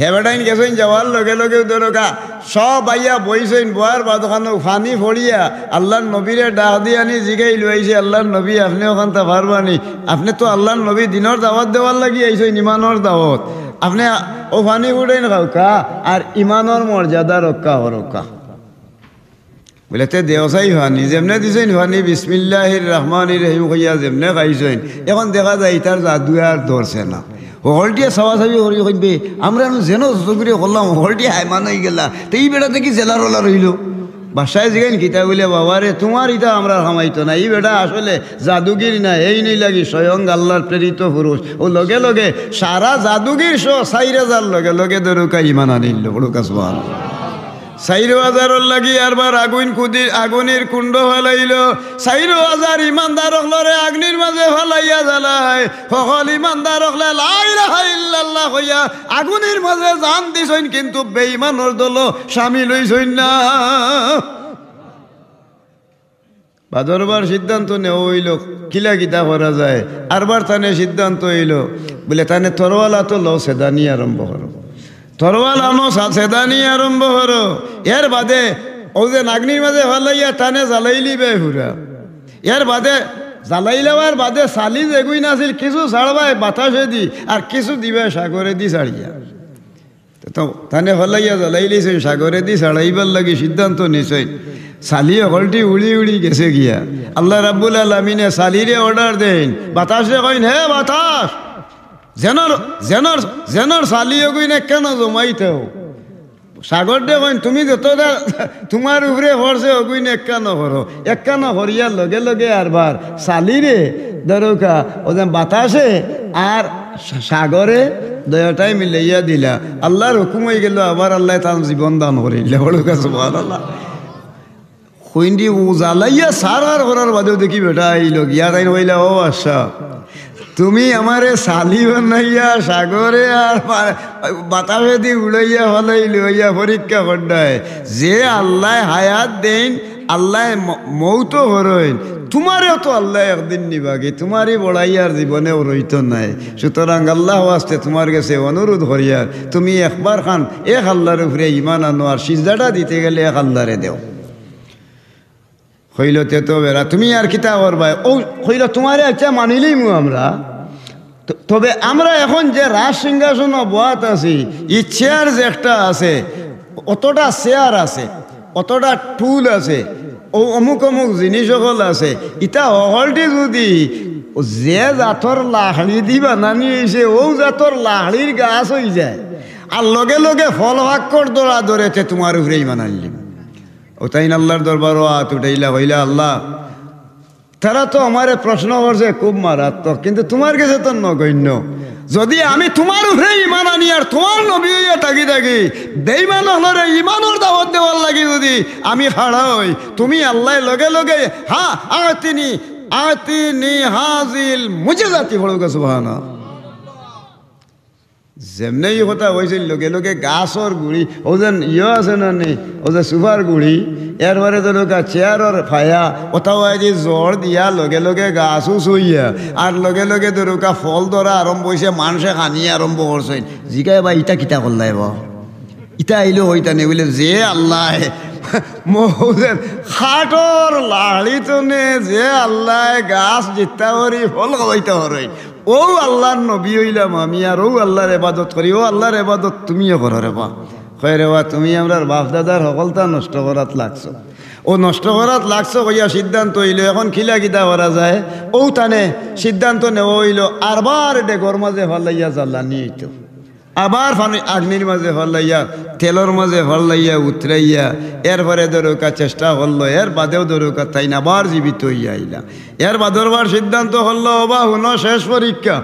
হে বেটাইন গেছইন, যাওয়ার লগে লগে ধরউক্কা সব আইয়া বইছইন, বওয়ার বাদ খানো পানি পড়িয়া আল্লার নবীরে ডাক দিয়া আনি জিগাইলো, "আইছে আল্লার নবী, আপনে অখানতা পারবা নি? আপনে তো আল্লার নবী, দিনর দাওয়াত দেওয়ার লাগি আইছইন, ইমানর দাওয়াত। আপনে অউ পানি উঠাইন খাউক্কা, আর ইমানর মর্যাদা রক্ষা করউক্কা।" বুলে, "তে দেও চাই পানি।" যেমনে দিছইন পানি, "বিসমিল্লাহির রহমানির রহিম" কইয়া যেমনে খাইছইন, এখন দেখা যায় ইতার জাদু আর ধরছে না। হকলটিয়ে চাওয়াচাওয়ি করি কইন বে, "আমরা নু যেন যত করি করলাম, হকলটি হায়মান অইগেলা, তে ই বেটা দেখি জেলা রলা রইলো।" বাদশায় জিগাইন, "কিতা?" বুলে, "বাবা রে, তুমার ইতা আমরার কামাইতো না, ই বেটা আসলে জাদুগির না, এইন লাগি স্বয়ং আল্লার প্রেরিত পুরুষ।" অউ লগে লগে সারা জাদুগির সহ চাইর হাজার লগে লগে ধরউক্কা ইমান আনিলো। বড় কাজ চাইর হাজারর লাগি আরবার আগুইন কুদি-, আগুনির কুণ্ড ফালাইলো। চাইর হাজার ইমানদার অকলরে আগুনির মাজে ফালাইয়া জ্বালায়। হকল ইমানদার অকলে লা ইলাহা ইল্লাল্লাহ কইয়া আগুনির মাজে জান দিছইন, কিন্তু বেইমানর দলো শামিল অইছইন না। বাদরবার সিদ্ধান্ত নেওয়া অইলো, কিলা কিতা করা যায়। আরবার তানে সিদ্ধান্ত অইলো, বুলে, "তানে তরোয়াল আতো লও, ছেদানি আরম্ভ করো। তরোয়াল আনো, সা-, ছেদানি আরম্ভ করো।" এর বাদে অউ যে আগুনির মাজে ফালাইয়া তানে জ্বালাইলিবায় পুরা। এর বাদে জ্বালাইলাওয়ার বাদে ছালি যেগুইন আছিল, কিছু ছাড়বায় বাতাসেদি, আর কিছু দিবায় সাগরেদি ছাড়িয়া। তে তো তানে ফালাইয়া জ্বালাইলিছইন, সাগরেদি ছাড়াইবার লাগি সিদ্ধান্ত নিছইন। ছালি হকলটি উড়ি উড়ি গেছে গিয়া। আল্লাহ রাব্বুল আলামিনে ছালিরে order দেইন, বাতাসরে কইন, "হে বাতাস, যেনর, যেনর, যেনর ছালি অগুইন একখানো জমাইতাও।" সাগররে কইন, "তুমি যততা তুমার উপরে পড়ছে অগুইন একখানো করো।" একখানো করিয়ার লগে লগে আরবার ছালিরে ধরউক্কা, অউ যে বাতাসে আর সা-, সাগরে দুইওটায় মিলাইয়া দিলা। আল্লার হুকুম অইগেলো, আবার আল্লায় তান জীবন দান করিলা। বড় কথা, সুবহানাল্লাহ। কইন দি অউ জ্বালাইয়া সারখার করার বাদেও দেখি বেটা আইলো গিয়া, তাইন কইলা, "ও আচ্ছা, তুমি আমারে ছালি বানাইয়া সাগরে আর পা-, বাতাসেদি উড়াইয়া ফালাইলায়, অইয়া পরীক্ষা কররায়। যে আল্লায় হায়াত দেইন, আল্লায় ম-, মউত করইন, তুমারেও তো আল্লায় একদিন নিবাগি, তুমার ই বড়াই আর জীবনেও রইতো নায়। সুতরাং আল্লার ওয়াস্তে তুমার গেছে অনুরোধ করিয়ার, তুমি একবার খান এক আল্লার উপরে ইমান আনো, আর সিজদাটা দিতে গেলে এক আল্লারে দেও।" কইলো, "তে তো বেটা, তুমি আর কিতা করবায়?" অউ কইলো, "তুমারে আচ্ছা মানিলিমু আমরা, ত-, তবে আমরা এখন যে রাজ সিংহাসনো বওয়াত আছি, ই চেয়ার যে একটা আছে, অতটা চেয়ার আছে, অতটা টুল আছে, অউ অমুক অমুক জিনিস অকল আছে, ইতা হকলটি যুদি যে জাতর লাকড়িদি বানানি অইছে, অউ জাতর লাকড়ির গাছ অইযায়, আর লগে লগে ফল ফাক্কর ধরা ধরে, তে তুমার উপরে ইমান আনলিমু।" অউ তাইন আল্লার দরবারো আত উঠাইলা, কইলা, "আল্লা, তারা তো আমারে প্রশ্ন করছে খুব মারাত্মক, কিন্তু তুমার গেছে তো নগণ্য। যদি আমি তুমার উপরে ইমান আনি আর তুমার নবী অইয়া থাকি থাকি বেইমান অকলরে ইমানর দাওয়াত দেওয়ার লাগি যদি আমি খাড়া অই, তুমি আল্লায় লগে লগে, হ্যাঁ, আতিনি, আতিনি হাজিল মুজিজাতি পড়ুক্কা, সুবহানাল্লাহ। যেমনে ই কথা কইছিল, লগে লগে গাছর গুড়ি, অউ যেন ইয়ো আছে না নি, অউ যে সুফার গুড়ি, এরপরে ধরুক্কা চেয়ারর ফায়া, অতাও আইজি জড় দিয়া লগে লগে গাছ উঁচু অইয়া, আর লগে লগে ধরুক্কা ফল ধরা আরম্ভ অইছে, মানষে খানি আরম্ভ করছইন। জিগায় বা, "ইতা কিতা করলায় বা? ইতা আইলো কইতানে?" বুলে, "যে আল্লায় মৌজের খাটর লাড়ি তনে যে আল্লায় গাছ জিত্তা করি ফল খাওয়াইতা পারইন, অউ আল্লার নবী অইলাম আমি, আর অউ আল্লার এবাদত করি, অউ আল্লার এবাদত তুমিও করো রে বা।" কয়, "রে বা, তুমি আমরার বাফ-দাদার হকলতা নষ্ট করাত লাগছো। অউ নষ্ট করাত লাগছো কইয়া সিদ্ধান্ত অইলো, এখন কিলা কিতা করা যায়?" অউ তানে সিদ্ধান্ত নেওয়া অইলো, আরবার ডেগর মাঝে ফালাইয়া জ্বালানি অইতো, আবার পানি আগ্নির মাঝে ফালাইয়া, তেলর মাঝে ফালাইয়া, উতরাইয়া, এরপরে ধরুক্কা চেষ্টা করলো, এর বাদেও ধরুক্কা তাইন আবার জীবিত অইয়া আইলা। এর বাদর বার সিদ্ধান্ত করলো, "ওবা হুনো, শেষ পরীক্ষা।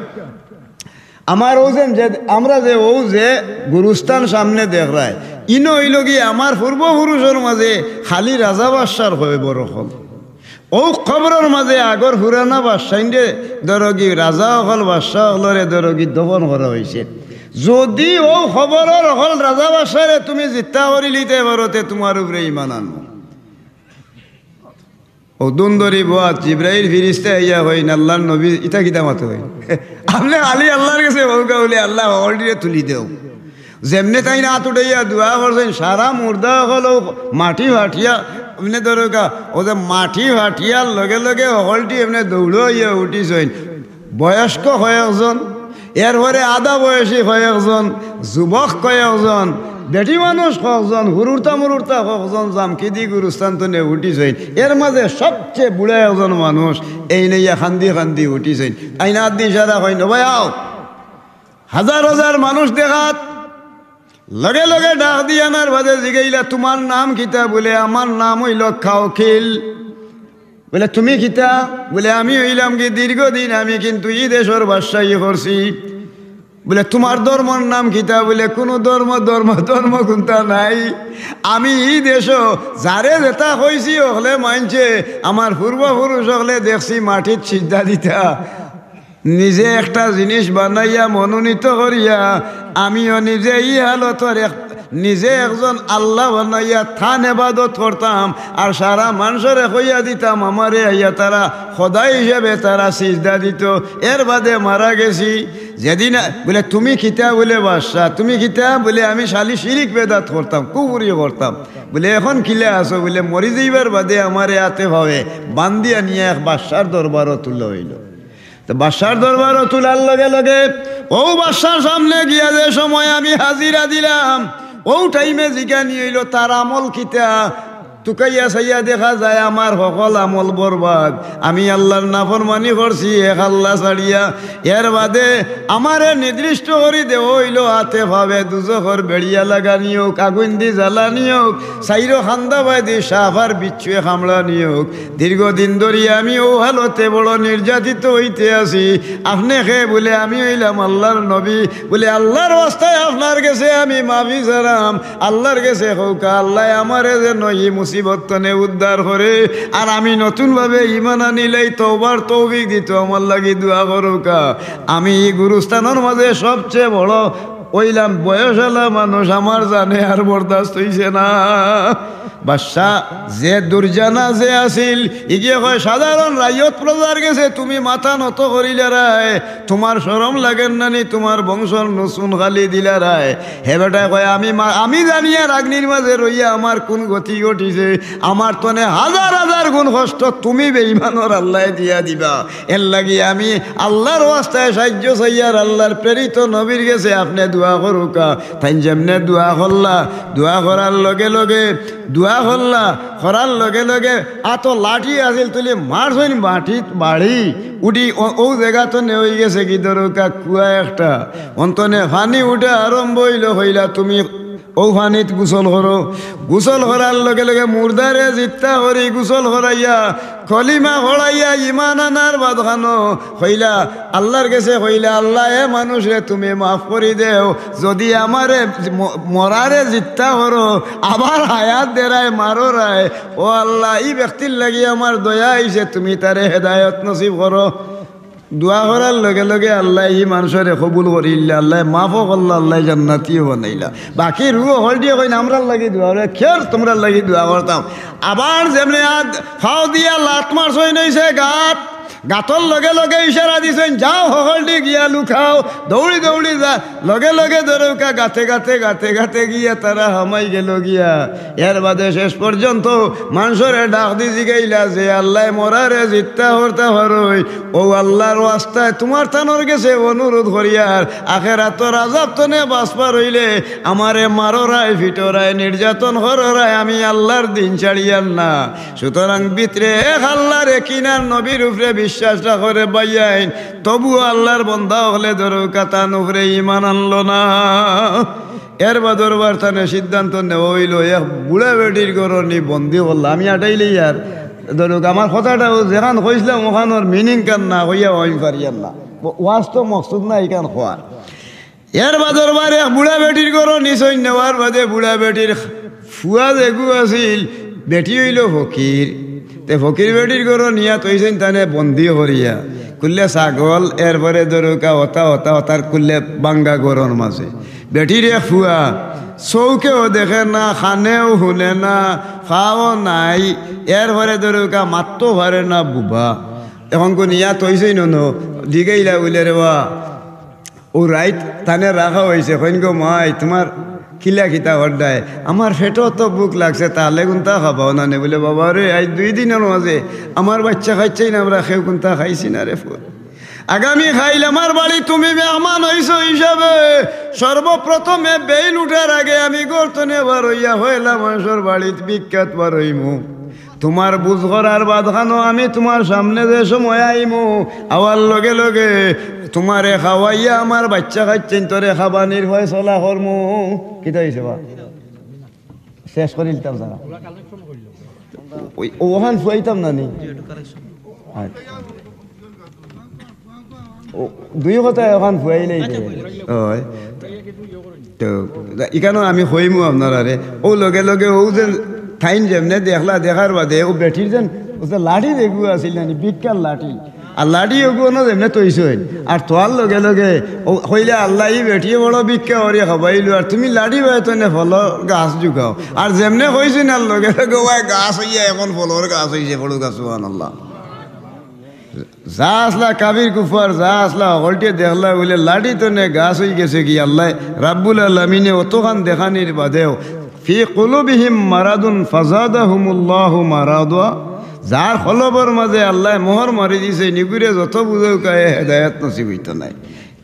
আমার অউ যে, যে, আমরা যে অউ যে গুরুস্থান সামনে দেখরায়, ইনো অইলো গি আমার পূর্বপুরুষর মাঝে খালি রাজা বাদশার কবর অকল। অউ কবরর মাঝে আগর পুরানা বাদশাইনরে ধরো গি রাজা অকল, বাদশা অকলরে ধরো গি দফন করা অইছে। যদি অউ কবরর অকল রাজা বাদশারে তুমি জিত্তা করিলিতে পারো, তে তুমার উপরে ইমান আনমু।" অউ দুন ধরি বওয়াত জিব্রাইল ফিরিস্তা আইয়া কইন, "আল্লার নবী, ইতা কিতা মাতো কইন? আপনে খালি আল্লার গেছে কউক্কা বুলে আল্লায় হকলটিরে তুলি দেও।" যেমনে তাইন আত উঠাইয়া দোয়া করছইন, সারা মুর্দা অকল অউ মাটি ফাটিয়া, এমনে ধরুক্কা, অউ যে মাটি ফাটিয়ার লগে লগে হকলটি এমনে দৌড় অইয়া উঠিছইন। বয়স্ক কয়েকজন, এরপরে আধা বয়সী কয়েকজন, যুবক কয়েকজন, বেটি মানুষ কয়েকজন, হুরুরতা মুরুরতা কয়েকজন জামকিদি গুরুস্থান তনে উঠিছইন। এর মাঝে সবচেয়ে বুড়া একজন মানুষ এইন আইয়া কান্দি কান্দি উঠিছইন। তাইন আত দি ইশারা কইন, "ও ভাই আও।" হাজার হাজার মানুষ দেখাত, লগে লগে ডাক দিয়া আনার বাদে জিগাইলা, "তুমার নাম কিতা?" বুলে, "আমার নাম অইলো খাওকিল।" বুলে, "তুমি কিতা?" বুলে, "আমি অইলাম গি দীর্ঘদিন আমি কিন্তু ই দেশর বাদশাই করছি।" বুলে, "তুমার ধর্মর নাম কিতা?" বুলে, "কুনু ধর্ম, ধর্ম, ধর্ম কুনতা নাই। আমি ই দেশো যারে যেতা কইছি, অকলে মানছে, আমার পূর্বপুরুষ অকলে দেখছি মাটিত সিজদা দিতা।" নিজে একটা জিনিস বানাইয়া মনোনীত করিয়া, আমিও নিজে ই হালতর এক-, নিজে একজন আল্লা বানাইয়া তান এবাদত করতাম, আর সারা মানষরে কইয়া দিতাম, আমারে আইয়া তারা খোদা হিসাবে তারা সিজদা দিত। এর বাদে মারা গেছি। যেদিন আ-, বুলে, "তুমি কিতা?" বুলে, "বাদশা।" "তুমি কিতা?" বুলে, "আমি খালি শিরিক বেদাত করতাম, কুফুরি করতাম।" বুলে, "এখন কিলা আছো?" বুলে, "মরি যাইবার বাদে আমারে আতে পাওয়ে বান্দিয়া নিয়া এক বাদশার দরবারো তুলা অইলো।" তো বাদশার দরবারো তুলার লগে লগে অউ বাদশার সামনে গিয়া যে সময় আমি হাজিরা দিলাম, অউ টাইমে জিগানি অইলো, "তার আমল কিতা?" তুকাইয়া চাইয়া দেখা যায় আমার হকল আমল বরবাদ। আমি আল্লার নাফরমানি করছি এক আল্লা ছাড়িয়া। এর বাদে আমারে নির্দিষ্ট করি দেওয়া অইলো, আতে পাওয়ে দুজখর বেড়িয়া লাগানি অউক, আগুইন দি জ্বালানি অউক, চাইরো কান্দা বায়দি সাপ আর বিচ্ছুয়ে কামড়ানি অউক। দীর্ঘদিন ধরি আমি অউ হালতে বড় নির্যাতিত অইতে আছি। আপনে কে? বুলে, "আমি অইলাম আল্লার নবী।" বুলে, "আল্লার ওয়াস্তায় আপনার গেছে আমি মাফি চাইরাম, আল্লার গেছে কউক্কা, আল্লায় আমারে যেন ই মুসিবত তনে উদ্ধার করে, আর আমি নতুনভাবে ইমান আনিলাই তওবার তৌফিক দিত, আমার লাগি দোয়া করউক্কা।" আমি ই গুরুস্থানর মাঝে সবচেয়ে বড় অইলাম বয়সআলা মানুষ, আমার জানে আর বরদাস্ত অইছে না। বাদশা যে দুরজানা যে আছিল, ইগিয়ে কয়, "সাধারণ রাইয়ত প্রজার গেছে তুমি মাথা নত করিলারায়, তুমার শরম লাগের না নি, তুমার বংশর নু চুন কালি দিলারায়?" হে বেটায় কয়, "আমি মা-, আমি জানিয়ার আগ্নির মাঝে রইয়া আমার কুন গতি ঘটিছে, আমার তনে হাজার হাজার গুণ কষ্ট তুমি বেইমানর আল্লায় দিয়া দিবা।" এর লাগি আমি আল্লার ওয়াস্তায় সাইয্য চাইয়ার আল্লার প্রেরিত নবীর গেছে আপনে দোয়া করউক্কা। তাইন যেমনে দোয়া করলা, দোয়া করার লগে লগে, দোয়া করলা, করার লগে লগে আতো লাঠি আছিল তুলি মারছইন মাটিত বাড়ি, উঠি অ-, অউ জাগাত নেওয়া অইগেছে গি ধরউক্কা কুয়া একটা। অন্তনে পানি উঠা আরম্ভ অইলো, কইলা, "তুমি অউ পানিত গোসল করো। গোসল করার লগে লগে মুর্দারে জিত্তা করি গোসল করাইয়া, কলিমা পড়াইয়া, ইমান আনার বাদখানো কইলা, আল্লার গেছে কইলা, "আল্লা, এ মানুষরে তুমি মাফ করি দেও, যুদি আমারে ম-, মরারে জিত্তা করো, আবার হায়াত দেরায় মাররায়, ও আল্লা, ই ব্যক্তির লাগি আমার দয়া আইছে, তুমি তারে হেদায়ত নসিব করো।" দোয়া করার লগে লগে আল্লায় ই মানষরে কবুল করিলা, আল্লায় মাফও করলা, আল্লায় জান্নাতিও বানাইলা। বাকি রুহ হকলটিয়ে কইন, "আমরার লাগি দোয়া করো।" "খের, তুমরার লাগি দোয়া করতাম।" আবার যেমনে আত ফাও দিয়া লাত মারছইন অইছে গাত, গাতর লগে লগে ইশারা দিছইন, "যাও, হকলটি গিয়া লুকাও।" দৌড়ি দৌড়ি যা, লগে লগে ধরউক্কা গাতে গাতে গাতে গাতে গিয়া তারা হামাই গেল গিয়া। এর বাদে শেষ পর্যন্ত মানষরে ডাক দি জিগাইলা যে, "আল্লায় মরারে জিত্তা করতা পারইন, অউ আল্লার ওয়াস্তায় তুমার তানর গেছে অনুরোধ করিয়ার, আখেরাতর আজাব তনে বাঁচবার অইলে আমারে মাররায়, ফিটরায়, নির্যাতন কররায়, আমি আল্লার দিন ছাড়িয়ার না।" সুতরাং ভিতরে এক আল্লারে কিনার নবীর উপরে বিশ্বাস রাখরে বাইয়াইন, তবুও আল্লার বন্দা অকলে ধরউক্কা তান উপরে ইমান আনলো না। এর বাদর বার তানে সিদ্ধান্ত নেওয়া অইলো, এক বুড়া বেটির ঘরো নি বন্দি করলা। আমি আটাইলে ইয়ার ধরউক্কা, আমার কথাটা অউ যেখান কইছলাম অখানর meaning খান না কইয়া আমি পারিয়ার না। ওয়াজ তো মকসুদ না ইখান কওয়ার। এর বাদর বার এক বুড়া বেটির ঘরো নিছইন, নেওয়ার বাদে বুড়া বেটির ফুয়া যেগু আছিল, বেটি অইলো ফকির। তে ফকির বেটির ঘরো নিয়া থইছইন তানে বন্দি করিয়া। কুল্লে ছাগল, এরপরে ধরউক্কা অতা, অতা, অতার কুল্লে ভাঙ্গা ঘরর মাঝে। বেটির এক ফুয়া, চউখেও দেখে না, কানেও হুনে না, পাও নাই, এরপরে ধরউক্কা মাততো পারে না, বুবা। অখন কো নিয়া থইছইন অনো, জিগাইলা বুলে, "রে বা, অউ রাইত তানে রাখা অইছে, কইন গো মাই, তুমার কিলা কিতা কররায়? আমার পেটো তো ভুক লাগছে, তালে কুন্তা খাবাও না নে।" বুলে, "বাবা রে, আইজ দুই দিনর মাঝে আমার বাইচ্চা কাইচ্চাইন আমরা কেউ কুন্তা খাইছি না রে ফুয়া। আগামী কাইল আমার বাড়ি তুমি মেহমান অইছো হিসাবে সর্বপ্রথমে বেইল উঠার আগে আমি ঘর তনে বারইয়া পয়লা মানষর বাড়িত ভিক্ষাত বারইমু।" তুমার বুঝ করার বাদখানো আমি তুমার সামনে যে সময় আইমু, আওয়ার লগে লগে তুমারে খাওয়াইয়া আমার বাইচ্চা কাইচ্চাইন্তরে খাবানির ফয়সলা করমু। কিতা অইছে বা? শেষ করিলিতাম সারা। অউ, অখান ফুয়াইতাম না নি? আচ্ছা। অউ, দুই কথা অখান ফুয়াইলেই তো। অয়। তো, ইখানো আমি কইমু আপনারারে, অউ লগে লগে অউ যে তাইন যেমনে দেখলা, দেখার বাদে অউ বেটির যেন, অউ যে লাঠি যেগু আছিল না নি, ভিক্ষার লাঠি। আর লাঠি অগু অনো যেমনে থইছইন, আর থওয়ার লগে লগে অউ কইলা, "আল্লা, ই বেটিয়ে বড় ভিক্ষা করি খাবাইলো, আর তুমি লাঠি বায় তনে ফলর গাছ জুগাও।" আর যেমনে কইছইন, আর লগে লগে অউ গাছ অইয়া অখন ফলর গাছ অইছে, বড় গাছ, সুবহানাল্লাহ। যা আছলা কাফির কুফার, যা আছলা হকলটিয়ে দেখলা বুলে লাঠি তনে গাছ অইগেছে গি। আল্লায় রাব্বুল আলামিনে অতখান দেখানির বাদেও, "ফি কুলুবিহিম মারাদুন ফাজাদাহুমুল্লাহু মারাদা।" যার কলবর মাঝে আল্লায় মোহর মারি দিছে, নিগুরে যত বুঝউক্কা এ হেদায়ত নসিব অইতো নায়।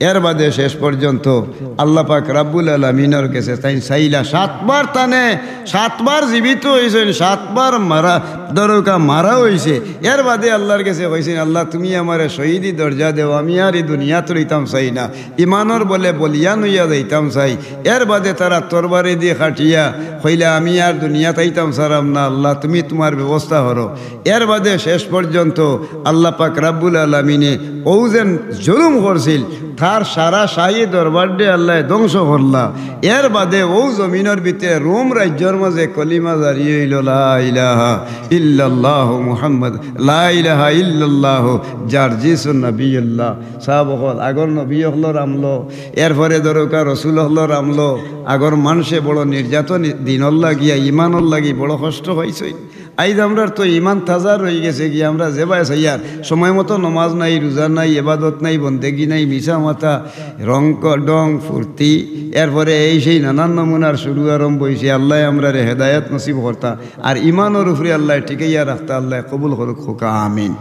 এর বাদে শেষ পর্যন্ত আল্লাহ পাক রাব্বুল আলামিনর গেছে তাইন চাইলা, সাতবার তানে, সাতবার জীবিত অইছইন, সাতবার মারা, ধরউক্কা মারা অইছে। এর বাদে আল্লার গেছে কইছইন, "আল্লা, তুমি আমারে শহীদি দরজা দেও, আমি আর ই দুনিয়াত রইতাম চাই না, ইমানর বলে বলিয়ান অইয়া যাইতাম চাই।" এর বাদে তারা তরবারিদি কাটিয়া কইলা, "আমি আর দুনিয়াত আইতাম চাইরাম না, আল্লা, তুমি তুমার ব্যবস্থা করো।" এর বাদে শেষ পর্যন্ত আল্লাহ পাক রাব্বুল আলামিনে অউ যেন জুলুম করছিল, তার সারা শাহী দরবাররে আল্লায় ধ্বংস করলা। এর বাদে অউ জমিনর ভিতরে রোম রাজ্যর মাঝে কলিমা জারি অইলো, "লা ইলাহা ইল্লাল্লাহু মুহাম্মদ, লা ইলাহা ইল্লাল্লাহু জার্জিসুন নবিয়ুল্লাহ।" সাব অকল, আগর নবী অকলর আমলো, এরপরে ধরউক্কা রসুল অকলর আমলো, আগর মানষে বড় নির্যাতন দিনর লাগিয়া, ইমানর লাগি বড় কষ্ট পাইছইন। আইজ আমরার তো ইমান তাজা রইগেছে গি, আমরা যেবায় চাইয়ার সময় মতো নমাজ নাই, রুজা নাই, এবাদত নাই, বন্দেগি নাই, মিছা মাতা, রং ক-, ডং, ফুর্তি, এরপরে এই সেই নানান নমুনার শুরু আরম্ভ অইছে। আল্লায় আমরারে হেদায়ত নসিব করতা, আর ইমানর উপরে আল্লায় টিকাইয়া রাখতা, আল্লায় কবুল করুক, কউক্কা আমিন।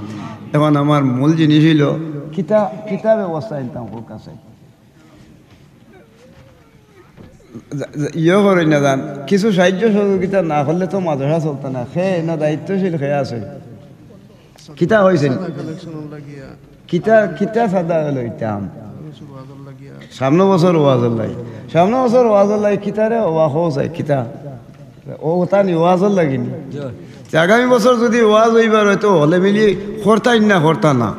অখন আমার মূল জিনিস অইলো কিতা, কিতা ব্যবস্থা ইনতাম কউক্কা চাই। যা-, যা-, ইয়ে করইন না যান, কিছু সাহায্য সহযোগিতা না করলে তো মাদ্রাসা চলতো না। কে না দায়িত্বশীল কে আছে? কিতা কইছইন? কিতা, কিতা চান্দা লইতাম? সামনে বছর ওয়াজর লাগি, সামনে বছর ওয়াজর লাগি কিতা রে, ওয়া হো যায় কিতা? ও ওতা নি ওয়াজর লাগি নি। তে আগামী বছর যুদি ওয়াজ অইবার অয় তো হকলে মিলি করতাইন না, করতা না।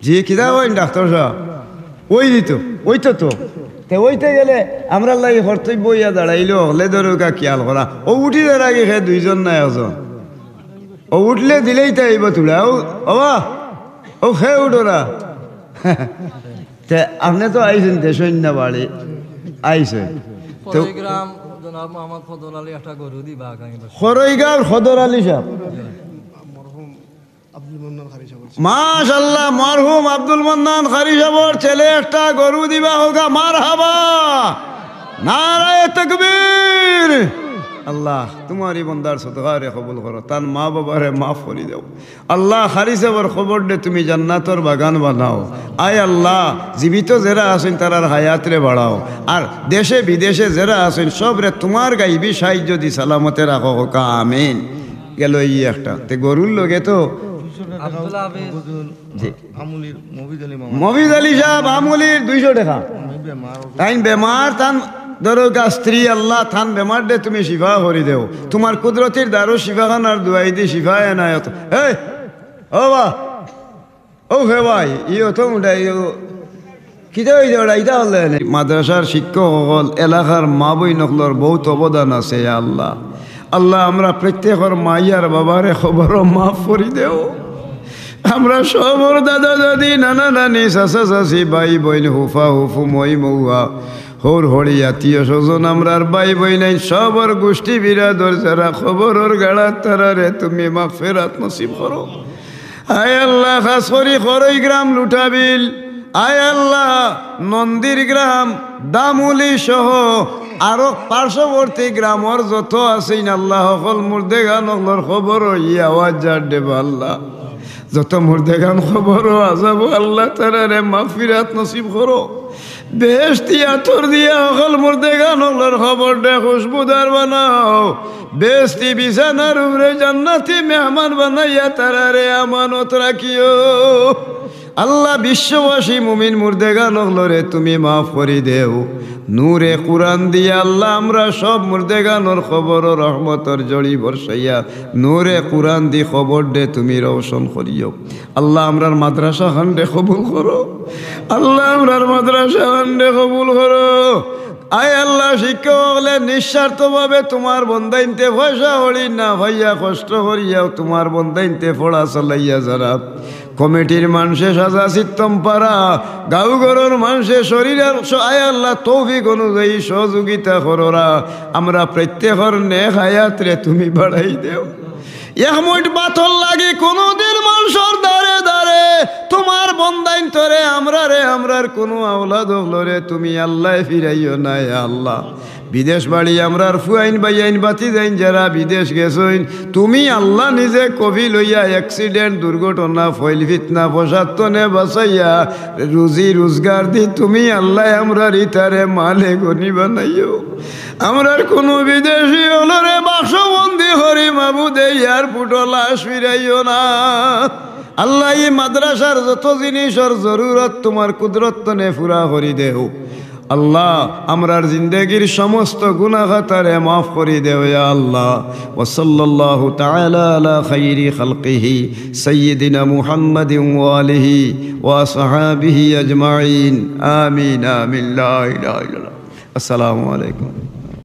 জি, কিতা কইন ডাক্তার সাব? অই দিত, অইতো তো। তে অইতে গেলে আমরার লাগি কর্তব্য অইয়া দাঁড়াইলো হকলে ধরুকা খিয়াল করা। অউ উঠি যার আগে হে দুইজন না একজন। অউ উঠলে দিলেই তাই আইবা তুলা। অউ, বাবা, অউ হে উঠোরা। তে আপনে তো আইছইন দেশইন না বাড়ি, আইছইন। তো খরইগ্রাম জনাব মোহাম্মদ ফজল আলী একটা গরু দিবা আগামী বছর। খরইগাঁওর খদর আলী সাব। মাশাআল্লাহ, মরহুম আব্দুল মান্নান কারি সাবর ছেলে একটা গরু দিবা, কউক্কা মারহাবা। নারায়ে তাকবীর। আল্লাহ, তুমার ই বন্দার সদকারে কবুল করো, তান মা-বাবারে মাফ করি দেও। আল্লাহ, কারি সাবর কবররে তুমি জান্নাতর বাগান বানাও। আয় আল্লাহ, জীবিত যেরা আছইন তারার হায়াতরে বাড়াও, আর দেশে বিদেশে যেরা আছইন সবরে তুমার গাইবি সাহায্য দি সালামতে রাখো, কউক্কা আমিন। গেল ই একটা। তে গরুর লগে তো আব্দুল হাফিজ। জি। আমুলির মফিজ আলী মামা। মফিজ আলী সাব, আমুলির দুইশো টেকা। আমি বেমার। তাইন বেমার, তান ধরুকা স্ত্রী, আল্লাহ, তান বেমাররে তুমি শিফা করি দেও। তুমার কুদরতির দারু শিফাখানার দুয়াই দি শিফা এনায়ত। এই, ও বা, ও হে ভাই, ই অত মুন্ডা, ই ও কিতা অইছে ওটা? ইটা হলে নে। মাদ্রাসার শিক্ষক অকল, এলাকার মা-বইন অকলর বউত অবদান আছে, ইয়া আল্লাহ। আল্লাহ, আমরা প্রত্যেকর মাই আর বাবারে কবরো মাফ করি দেও। আমরা সবর দাদা-দাদি, নানা-নানি, চাচা-চাচি, ভাই-বইন, হুফা-হুফু, মই-মউয়া, হউর-হড়ি, আত্মীয়-স্বজন, আমরার ভাই-বইনাইন, সবর গুষ্টি বিরাদর যেরা কবরর গাড়াত তারারে তুমি মাগফিরাত নসিব করো। আয় আল্লাহ, খাছ করি খরইগ্রাম লুটাবিল, আয় আল্লাহ, নন্দীর গ্রাম, দামুলি সহ আরো পার্শ্ববর্তী গ্রামর যত আছইন আল্লাহ, হকল মুর্দেগান অকলর কবরো ই আওয়াজ যার দেবা আল্লাহ। যত মুর্দেগান কবরো আজাবো আল্লাহ তারারে মাগফিরাত নসিব করো। বেহেশতি আতর দিয়া হকল মুর্দেগান অকলর কবররে খুশবুদার বানাও। বেহেশতি বিছানার উপরে জান্নাতি মেহমান বানাইয়া তারারে আমানত রাখিও। আল্লাহ, বিশ্ববাসী মুমিন মুর্দেগান অকলরে তুমি মাফ করি দেও। নূরে কুরআন দিয়া আল্লাহ, আমরা সব মুর্দেগানর কবরো রহমতর জড়ি বর্ষাইয়া নূরে কুরআন দি কবররে তুমি রওশন করিও। আল্লাহ, আমরার মাদ্রাসাখানরে কবুল করো। আল্লাহ, আমরার মাদ্রাসাখানরে কবুল করো। আয় আল্লাহ, শিক্ষক অকলে নিঃস্বার্থভাবে তুমার বন্দাইন্তে পয়সা কড়ি না পাইয়া কষ্ট করিয়াও তুমার বন্দাইন্তে পড়া চালাইয়া যারা কমিটির মানষে সাজা সিত্তম পারা, গাঁও ঘরর মানষে শরীরর স-, আয় আল্লাহ, তৌফিক অনুযায়ী সহযোগিতা কররা। আমরা প্রত্যেকর নেক হায়াতরে তুমি বাড়াই দেও। এক মুইট ভাতর লাগি কুনুদিন মানষর দারে দারে তুমার বন্দাইন্তরে, আমরারে, আমরার কুনু আওলাদ অকলরে তুমি আল্লাহ ফিরাইও না, ইয়া আল্লাহ। বিদেশ বাড়ি আমরার ফুয়াইন, ভাইয়াইন, ভাতিজাইন যেরা বিদেশ গেছইন, তুমি আল্লাহ নিজে কফিল অইয়া accident, দুর্ঘটনা, ফইল ফিতনা, ফসাদ তনে বাঁচাইয়া রুজি রুজগার দি তুমি আল্লাহ আমরার ইতারে মালে গনি বানাইও। আমরার কুনু বিদেশি অকলরে বাক্সবন্দি করি মাবুদে airport-ও লাশ ফিরাইও না। আল্লাহ, ই মাদ্রাসার যত জিনিসর জরুরত তুমার কুদরত তনে পুরা করি দেও। আল্লাহ, আমরার জিন্দেগির সমস্ত গুনাহ খাতারে মাফ করি দেও, ইয়া আল্লাহ। وصلى الله تعالى على خير خلقه سيدنا محمد وآله وأصحابه أجمعين. آمين، آمين. لا إله إلا الله. السلام عليكم.